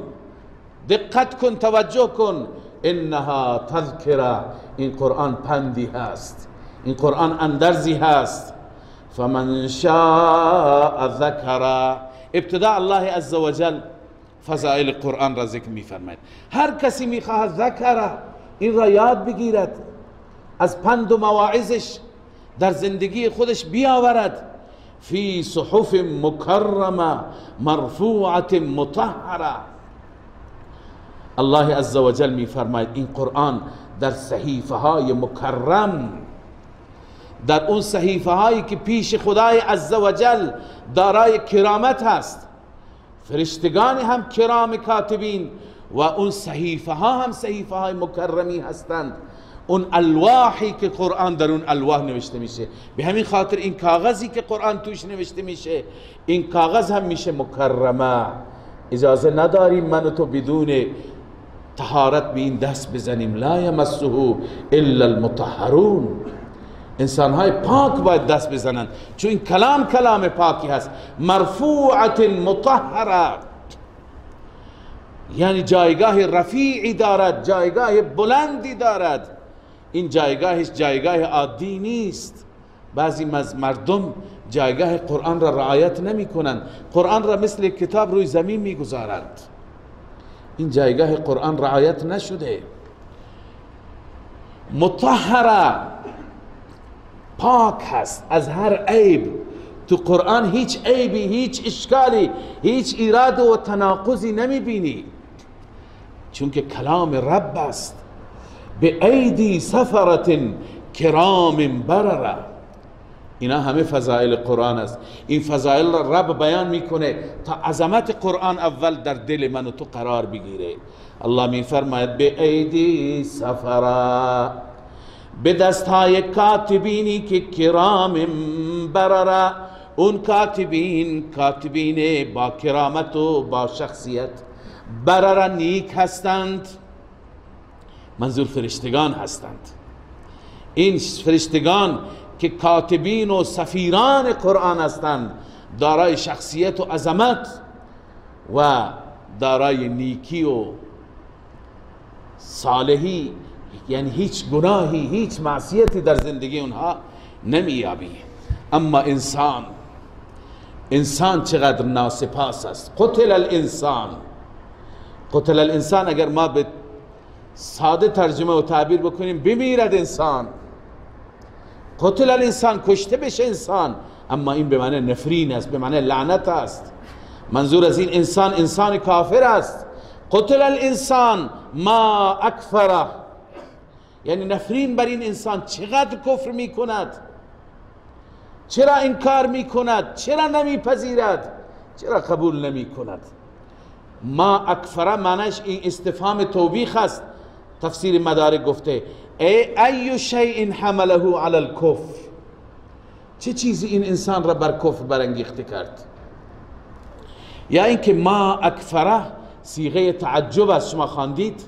دقت کن، توجه کن. انها تذکره، این قرآن پندی هست، این قرآن اندرزی هست. فمن شاء ذکر. ابتداء الله عزوجل فضائل قرآن را ذکر میفرماید. هر کسی میخواهد ذکر، این را یاد بگیرد، از پند و مواعظش در زندگی خودش بیاورد. فی صحف مکرمه مرفوعة مطهره. الله عزوجل میفرماید این قرآن در صحیفه های مکرم، در اون صحیفه هایی که پیش خدای عزوجل دارای کرامت هست، فرشتگان هم کرام کاتبین و اون صحیفه ها هم صحیفه های مکرمی هستند. اون الواحی که قرآن در اون الواح نوشته میشه، به همین خاطر این کاغذی که قرآن توش نوشته میشه، این کاغذ هم میشه مکرمه. اجازه نداریم من و تو بدون طهارت به این دست بزنیم. لا یمسه الا المطهرون، انسانهای پاک باید دست بزنند، چون این کلام کلام پاکی هست. مرفوعت مطهره، یعنی جایگاه رفیعی دارد، جایگاه بلندی دارد. این جایگاهش جایگاه عادی نیست. بعضی از مردم جایگاه قرآن را رعایت نمی کنند، قرآن را مثل کتاب روی زمین می گذارند. این جایگاه قرآن رعایت نشده. مطهره، پاک هست از هر عیب. تو قرآن هیچ عیبی، هیچ اشکالی، هیچ ایراد و تناقضی نمی بینی، چون که کلام رب است. به ایدی سفرت کرام برره، اینا همه فضائل قرآن است. این فضائل را رب بیان میکنه تا عظمت قرآن اول در دل من و تو قرار بگیره. الله میفرماید به ایدی سفره، به دستهای کاتبینی که کرام برره، اون کاتبین، کاتبین با کرامت و با شخصیت، برره نیک هستند، منظور فرشتگان هستند. این فرشتگان که کاتبین و سفیران قرآن هستند، دارای شخصیت و عظمت و دارای نیکی و صالحی، یعنی هیچ گناهی، هیچ معصیتی در زندگی اونها نمیابی. اما انسان، انسان چقدر ناسپاس است. قتل الانسان، قتل الانسان اگر ما به ساده ترجمه و تعبیر بکنیم، بمیرد انسان. قتل الانسان، کشته بشه انسان، اما این به معنی نفرین است، به معنی لعنت است. منظور از این انسان، انسان کافر است. قتل الانسان ما اکفره، یعنی نفرین بر این انسان چقدر کفر میکند، چرا انکار میکند، چرا نمیپذیرد، چرا قبول نمیکند. ما اکفره معنیش این استفهام توبیخ است. تفسیر مدارک گفته ای شیء حمله علی الکفر، چه چیزی این انسان را بر کفر برانگیخته کرد. یا اینکه ما اکفره صیغه تعجب است، شما خواندید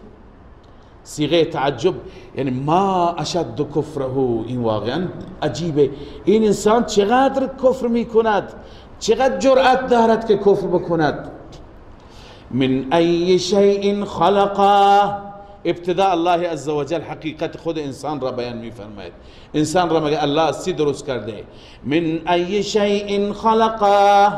صیغه تعجب، یعنی ما اشد کفره، این واقعا عجیبه. این انسان چقدر کفر میکند، چقدر جرأت دارد که کفر بکند. من ای شیء خلقه، ابتدا الله عزوجل حقیقت خود انسان را بیان میفرماید. انسان را مگه الله از چی درست کرده؟ من ای شیء خلقه،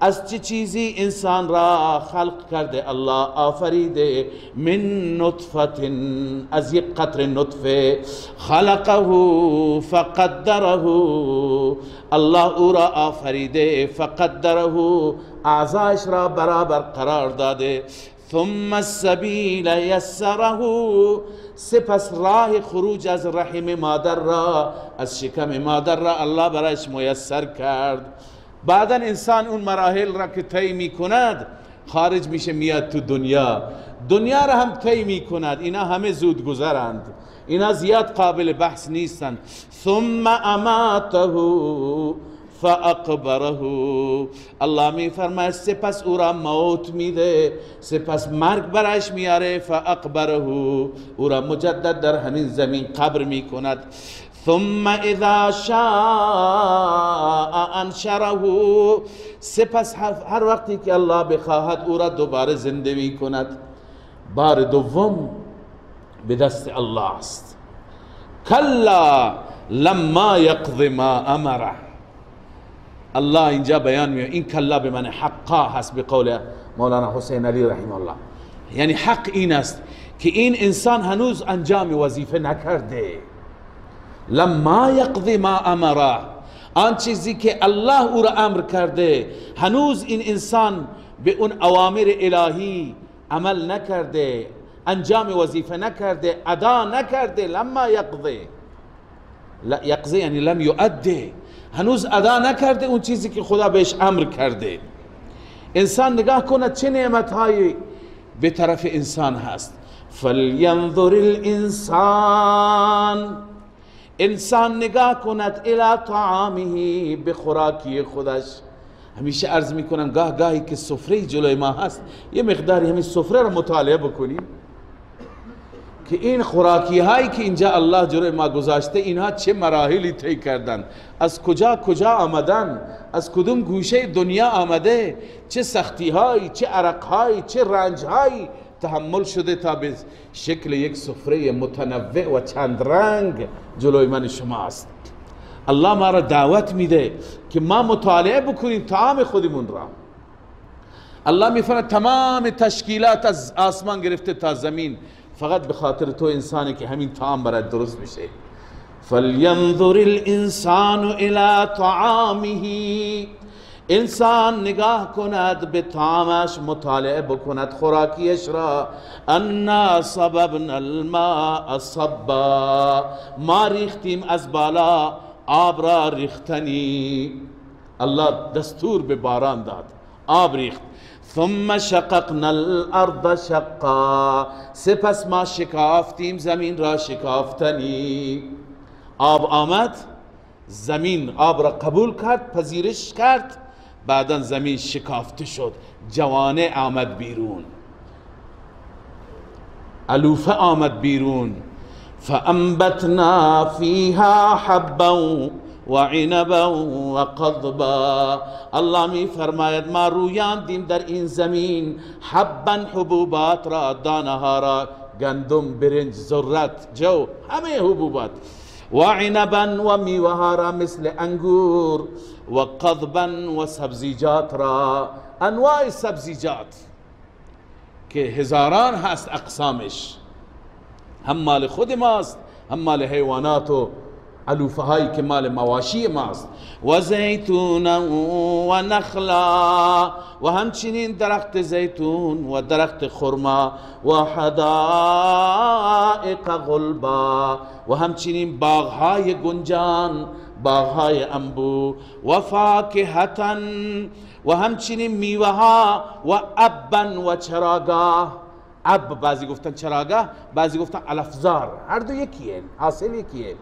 از چه چیزی انسان را خلق کرده، الله آفریده. من نطفه، از یک قطره نطفه. خلقه فقدره، الله او را آفریده، فقدره، اعضایش را برابر قرار داده. ثم السبیل یسره، سپس راه خروج از رحم مادر را، از شکم مادر را الله برایش میسر کرد. بعدا انسان اون مراحل را که طی میکند خارج میشه، میاد تو دنیا، دنیا را هم طی میکند. اینا همه زود گذرند، اینا زیاد قابل بحث نیستند. ثم اماته فاقبره، الله می فرماید سپس او را موت میده، سپس مرگ برایش میاره. فاقبره، او را مجدد در همین زمین قبر میکند. ثم اذا شاء انشره، سپس هر وقتی که الله بخواهد او را دوباره زنده میکند. بار دوم به دست الله است. کلا لما یقض ما امره، الله اینجا بیان میکنه این کلا به معنی حقا هست، به قول مولانا حسین علی رحمه الله. یعنی حق این است که این انسان هنوز انجام وظیفه نکرده. لما یقضی ما امره، آن چیزی که الله او را امر کرده هنوز این انسان به اون اوامر الهی عمل نکرده، انجام وظیفه نکرده، ادا نکرده. لما یقضی، یقضی یعنی لم یؤدی، هنوز ادا نکرده اون چیزی که خدا بهش امر کرده. انسان نگاه کند چه نعمتهایی به طرف انسان هست. فلینظر الانسان، انسان نگاه کند الی طعامه، به خوراکی خودش. همیشه عرض میکنم گاه گاهی که سفره جلوی ما هست یه مقداری همین سفره رو مطالعه بکنیم که این خوراکی هایی که اینجا الله جلوی ما گذاشته، اینها چه مراحلی طی کردن، از کجا کجا آمدن، از کدوم گوشه دنیا آمده، چه سختی هایی، چه عرق هایی، چه رنج هایی تحمل شده تا به شکل یک سفره متنوع و چند رنگ جلوی من شما است. الله ما را دعوت میده که ما مطالعه بکنیم طعام خودمون را. الله میفرماید تمام تشکیلات از آسمان گرفته تا زمین فقط به خاطر تو انسانی که همین طعام برات درست میشه. فلینظر الانسان الى طعامه، انسان نگاه کند به طعامش، مطالعه بکند خوراکیش را. انا صببنا الماء صبا، ما ریختیم از بالا آب را ریختنی. الله دستور به باران داد، آب ریخت. ثم شققنا الارض شقا، سپس ما شکافتیم زمین را شکافتنی. آب آمد، زمین آب را قبول کرد، پذیرش کرد، بعدا زمین شکافته شد، جوانه آمد بیرون، علوفه آمد بیرون. فانبتنا فیها حبا وعنبا وقضبا، الله می فرماید ما رویاندیم در این زمین حبا حبوبات را، دانه ها را، گندم، برنج، ذرت، جو، همه حبوبات، وعنبا و میوه ها را مثل انگور، و قضبا و سبزیجات را، انواع سبزیجات که هزاران هست اقسامش، هم مال خود ماست، هم مال حیوانات و علوفه هایی که مال مواشی ماست. و زیتون و نخلا، و همچنین درخت زیتون و درخت خرما، و حدائق غلبا، و همچنین باغهای گنجان، باغهای انبو، و فاکهة، و همچنین میوه ها، و ابا و چراگاه. اب بعضی گفتن چراگاه، بعضی گفتن علفزار، هر دو یکیه، حاصل یکیه.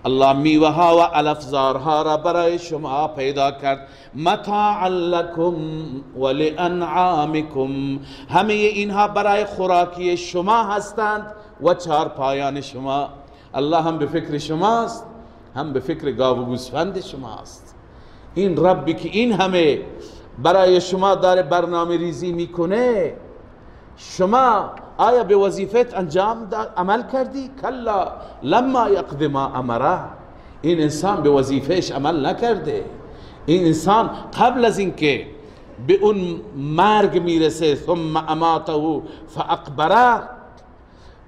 الله میوه ها و علفزارها را برای شما پیدا کرد. متاعا لکم ولانعامکم، همه اینها برای خوراکی شما هستند و چارپایان شما. الله هم به فکر شماست، هم به فکر گاو و گوسفند شماست. این ربی که این همه برای شما داره برنامه ریزی میکنه، شما آیا به وظیفت انجام عمل کردی؟ کلا لما یقض ما امره. این انسان به وظیفهش عمل نکرده. این انسان قبل از اینکه به اون مرگ میرسه، ثم اماته فاقبره،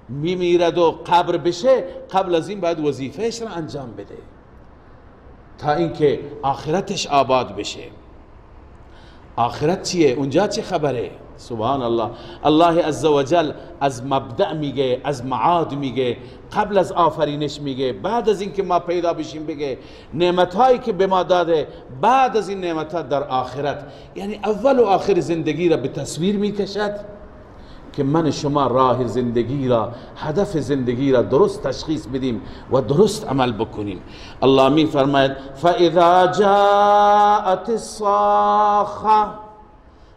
میمیرد و قبر بشه، قبل از این باید وظیفهش را انجام بده تا اینکه آخرتش آباد بشه. آخرت چیه؟ اونجا چه خبره؟ سبحان الله. الله عزوجل از مبدأ میگه، از معاد میگه، قبل از آفرینش میگه، بعد از اینکه ما پیدا بشیم بگه، نعمتهایی که به ما داده بعد از این نعمتها در آخرت، یعنی اول و آخر زندگی را به تصویر میکشد که من شما راه زندگی را، هدف زندگی را درست تشخیص بدیم و درست عمل بکنیم. الله می فرماید فَإِذَا جَاءَتِ الصَّاخَّةُ،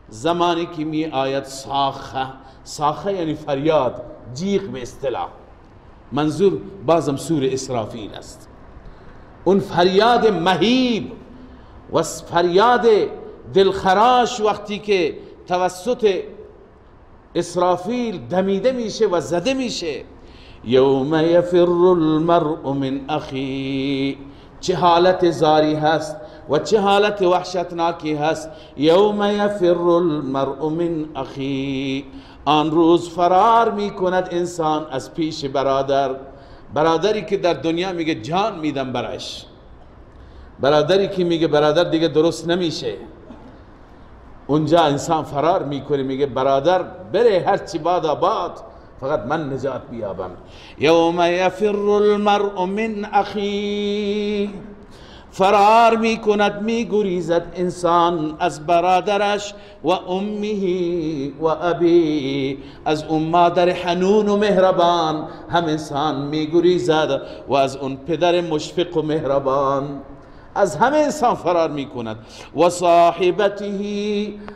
زمانی که می آید صاخه، صاخه یعنی فریاد، جیغ به اصطلاح، منظور بازم سور اسرافیل است. اون فریاد مهیب و فریاد دلخراش وقتی که توسط اسرافیل دمیده میشه و زده میشه. یوم یفر المرء من اخی، چه حالت زاری هست و چه حالت وحشتناکی هست. یوم یفر المرء من اخی، آن روز فرار میکند انسان از پیش برادر، برادری که در دنیا میگه جان میدم براش، برادری که میگه برادر دیگه درست نمیشه، اونجا انسان فرار میکنه، میگه برادر بره هرچی باد آباد، فقط من نجات بیابم. یوم یفر المرء من اخی، فرار میکند، میگریزد انسان از برادرش، و امه و ابی، از اون مادر حنون و مهربان هم انسان میگریزد و از اون پدر مشفق و مهربان. از همه انسان فرار میکند. و صاحبته،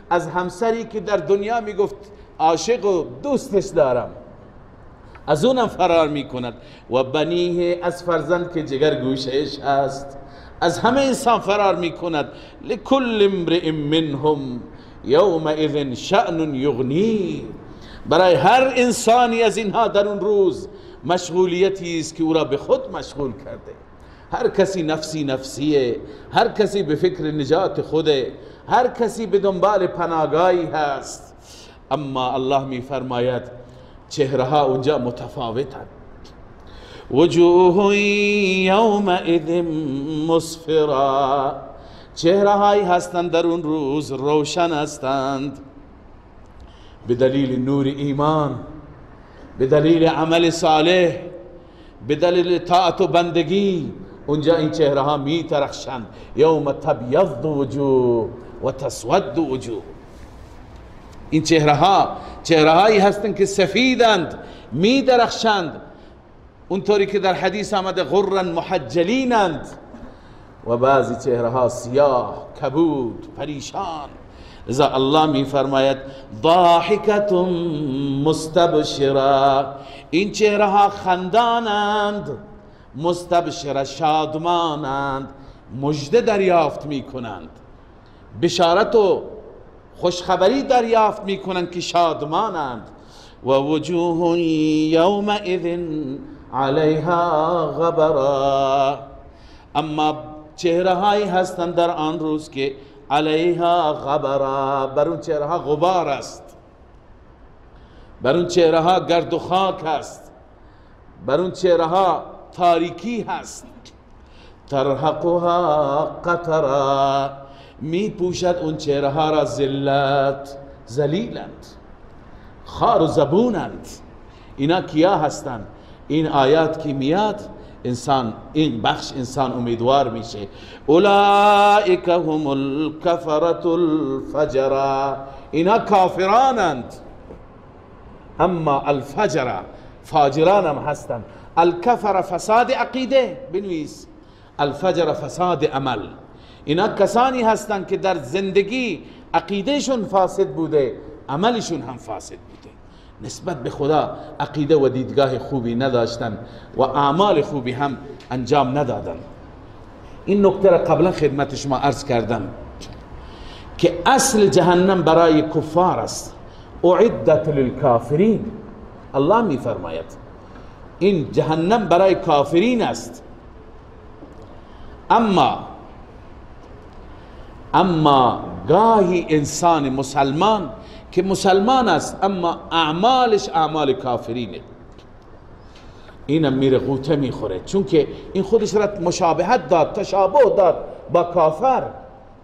از همسری که در دنیا میگفت عاشق و دوستش دارم، از اونم فرار میکند. و بنیه، از فرزند که جگر گوشش هست، از همه انسان فرار میکند. لکل امرئ منهم یومئذ شأن یغنی، برای هر انسانی از اینها در اون روز مشغولیتی است که او را به خود مشغول کرده. هر کسی نفسی نفسیه، هر کسی به فکر نجات خوده، هر کسی به دنبال پناهگاهی هست. اما الله می فرماید چهره ها اونجا متفاوتند. وجوه یومئذ مسفرا، چهره هایی هستند در اون روز روشن هستند، به دلیل نور ایمان، به دلیل عمل صالح، به دلیل طاعت و بندگی. اونجا این چهره ها می ترخشند. یوم تبیض وجوه و تسود وجوه، این چهره ها چهره هایی هستند که سفیدند، می درخشند، اونطوری که در حدیث آمده غرا محجلینند. و بعضی چهره ها سیاه، کبود، پریشان. لذا الله می فرماید ضاحکة مستبشرة، این چهره ها خندانند، مستبشره شادمانند، مژده دریافت می کنند، بشارت و خوشخبری دریافت می کنند که شادمانند. و وجوه یومئذ علیها غبرا، اما چهره هایی هستند در آن روز که علیها غبرا، بر اون چهره ها غبار است، بر اون چهره ها گرد و خاک است، بر اون چهره ها تاریکی هست. ترهقها قترا، می پوشد اون چهره ها را ذلت، ذلیلند، خار و زبونند. اینا کیا هستند؟ این آیات که میاد انسان، این بخش انسان امیدوار میشه. اولئک هم الکفرة الفجرة، اینا کافرانند، اما الفجرة فاجران هم هستند. الکفر فساد عقیده، بنویس الفجر فساد عمل. اینا کسانی هستند که در زندگی عقیدهشون فاسد بوده، عملشون هم فاسد بوده، نسبت به خدا عقیده و دیدگاه خوبی نداشتن و اعمال خوبی هم انجام ندادن. این نکته را قبلا خدمت شما عرض کردم که اصل جهنم برای کفار است. اعدت للکافرین، الله می فرماید این جهنم برای کافرین است. اما گاهی انسان مسلمان که مسلمان است اما اعمالش اعمال کافرینه، اینم میره غوطه میخوره، چون که این خودش را مشابهت داد، تشابه داد با کافر.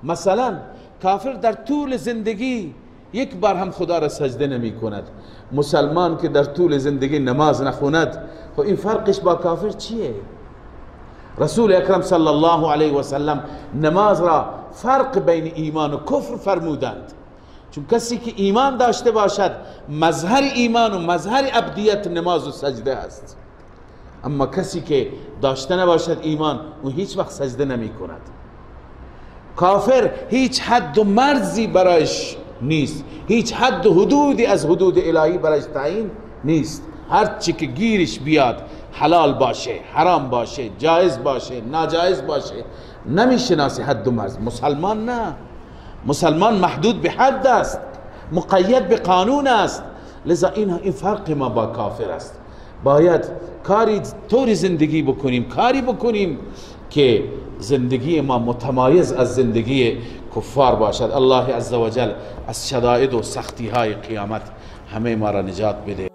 مثلا کافر در طول زندگی یک بار هم خدا را سجده نمی کند، مسلمان که در طول زندگی نماز نخوند، خب این فرقش با کافر چیه؟ رسول اکرم صلی الله علیه و سلم نماز را فرق بین ایمان و کفر فرمودند، چون کسی که ایمان داشته باشد مظهر ایمان و مظهر عبدیت نماز و سجده است، اما کسی که داشته نباشد ایمان، اون هیچ وقت سجده نمی کند. کافر هیچ حد و مرزی برایش نیست، هیچ حد و حدودی از حدود الهی برایش تعیین نیست، هر چی که گیرش بیاد، حلال باشه، حرام باشه، جایز باشه، ناجایز باشه، نمیشناسی حد و مرز. مسلمان نه، مسلمان محدود به حد است، مقید به قانون است. لذا این فرق ما با کافر است. باید کاری طوری زندگی بکنیم، کاری بکنیم که زندگی ما متمایز از زندگی کفار باشد. الله عزوجل از شدائد و سختی های قیامت همه ما را نجات بده.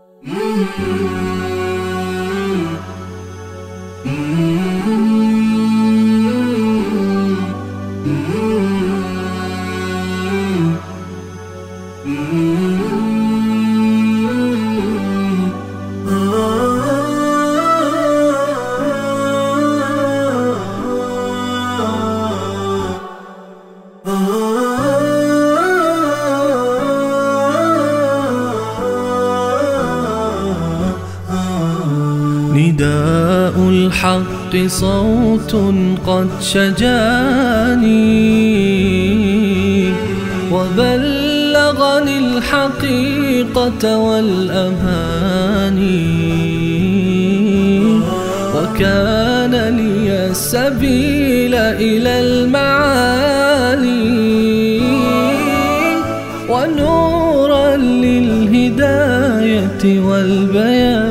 نداء الحق للحق صوت قد شجاني، وبلغني الحقيقة والأماني، وكان لي السبيل إلى المعالي، ونورا للهداية والبيان.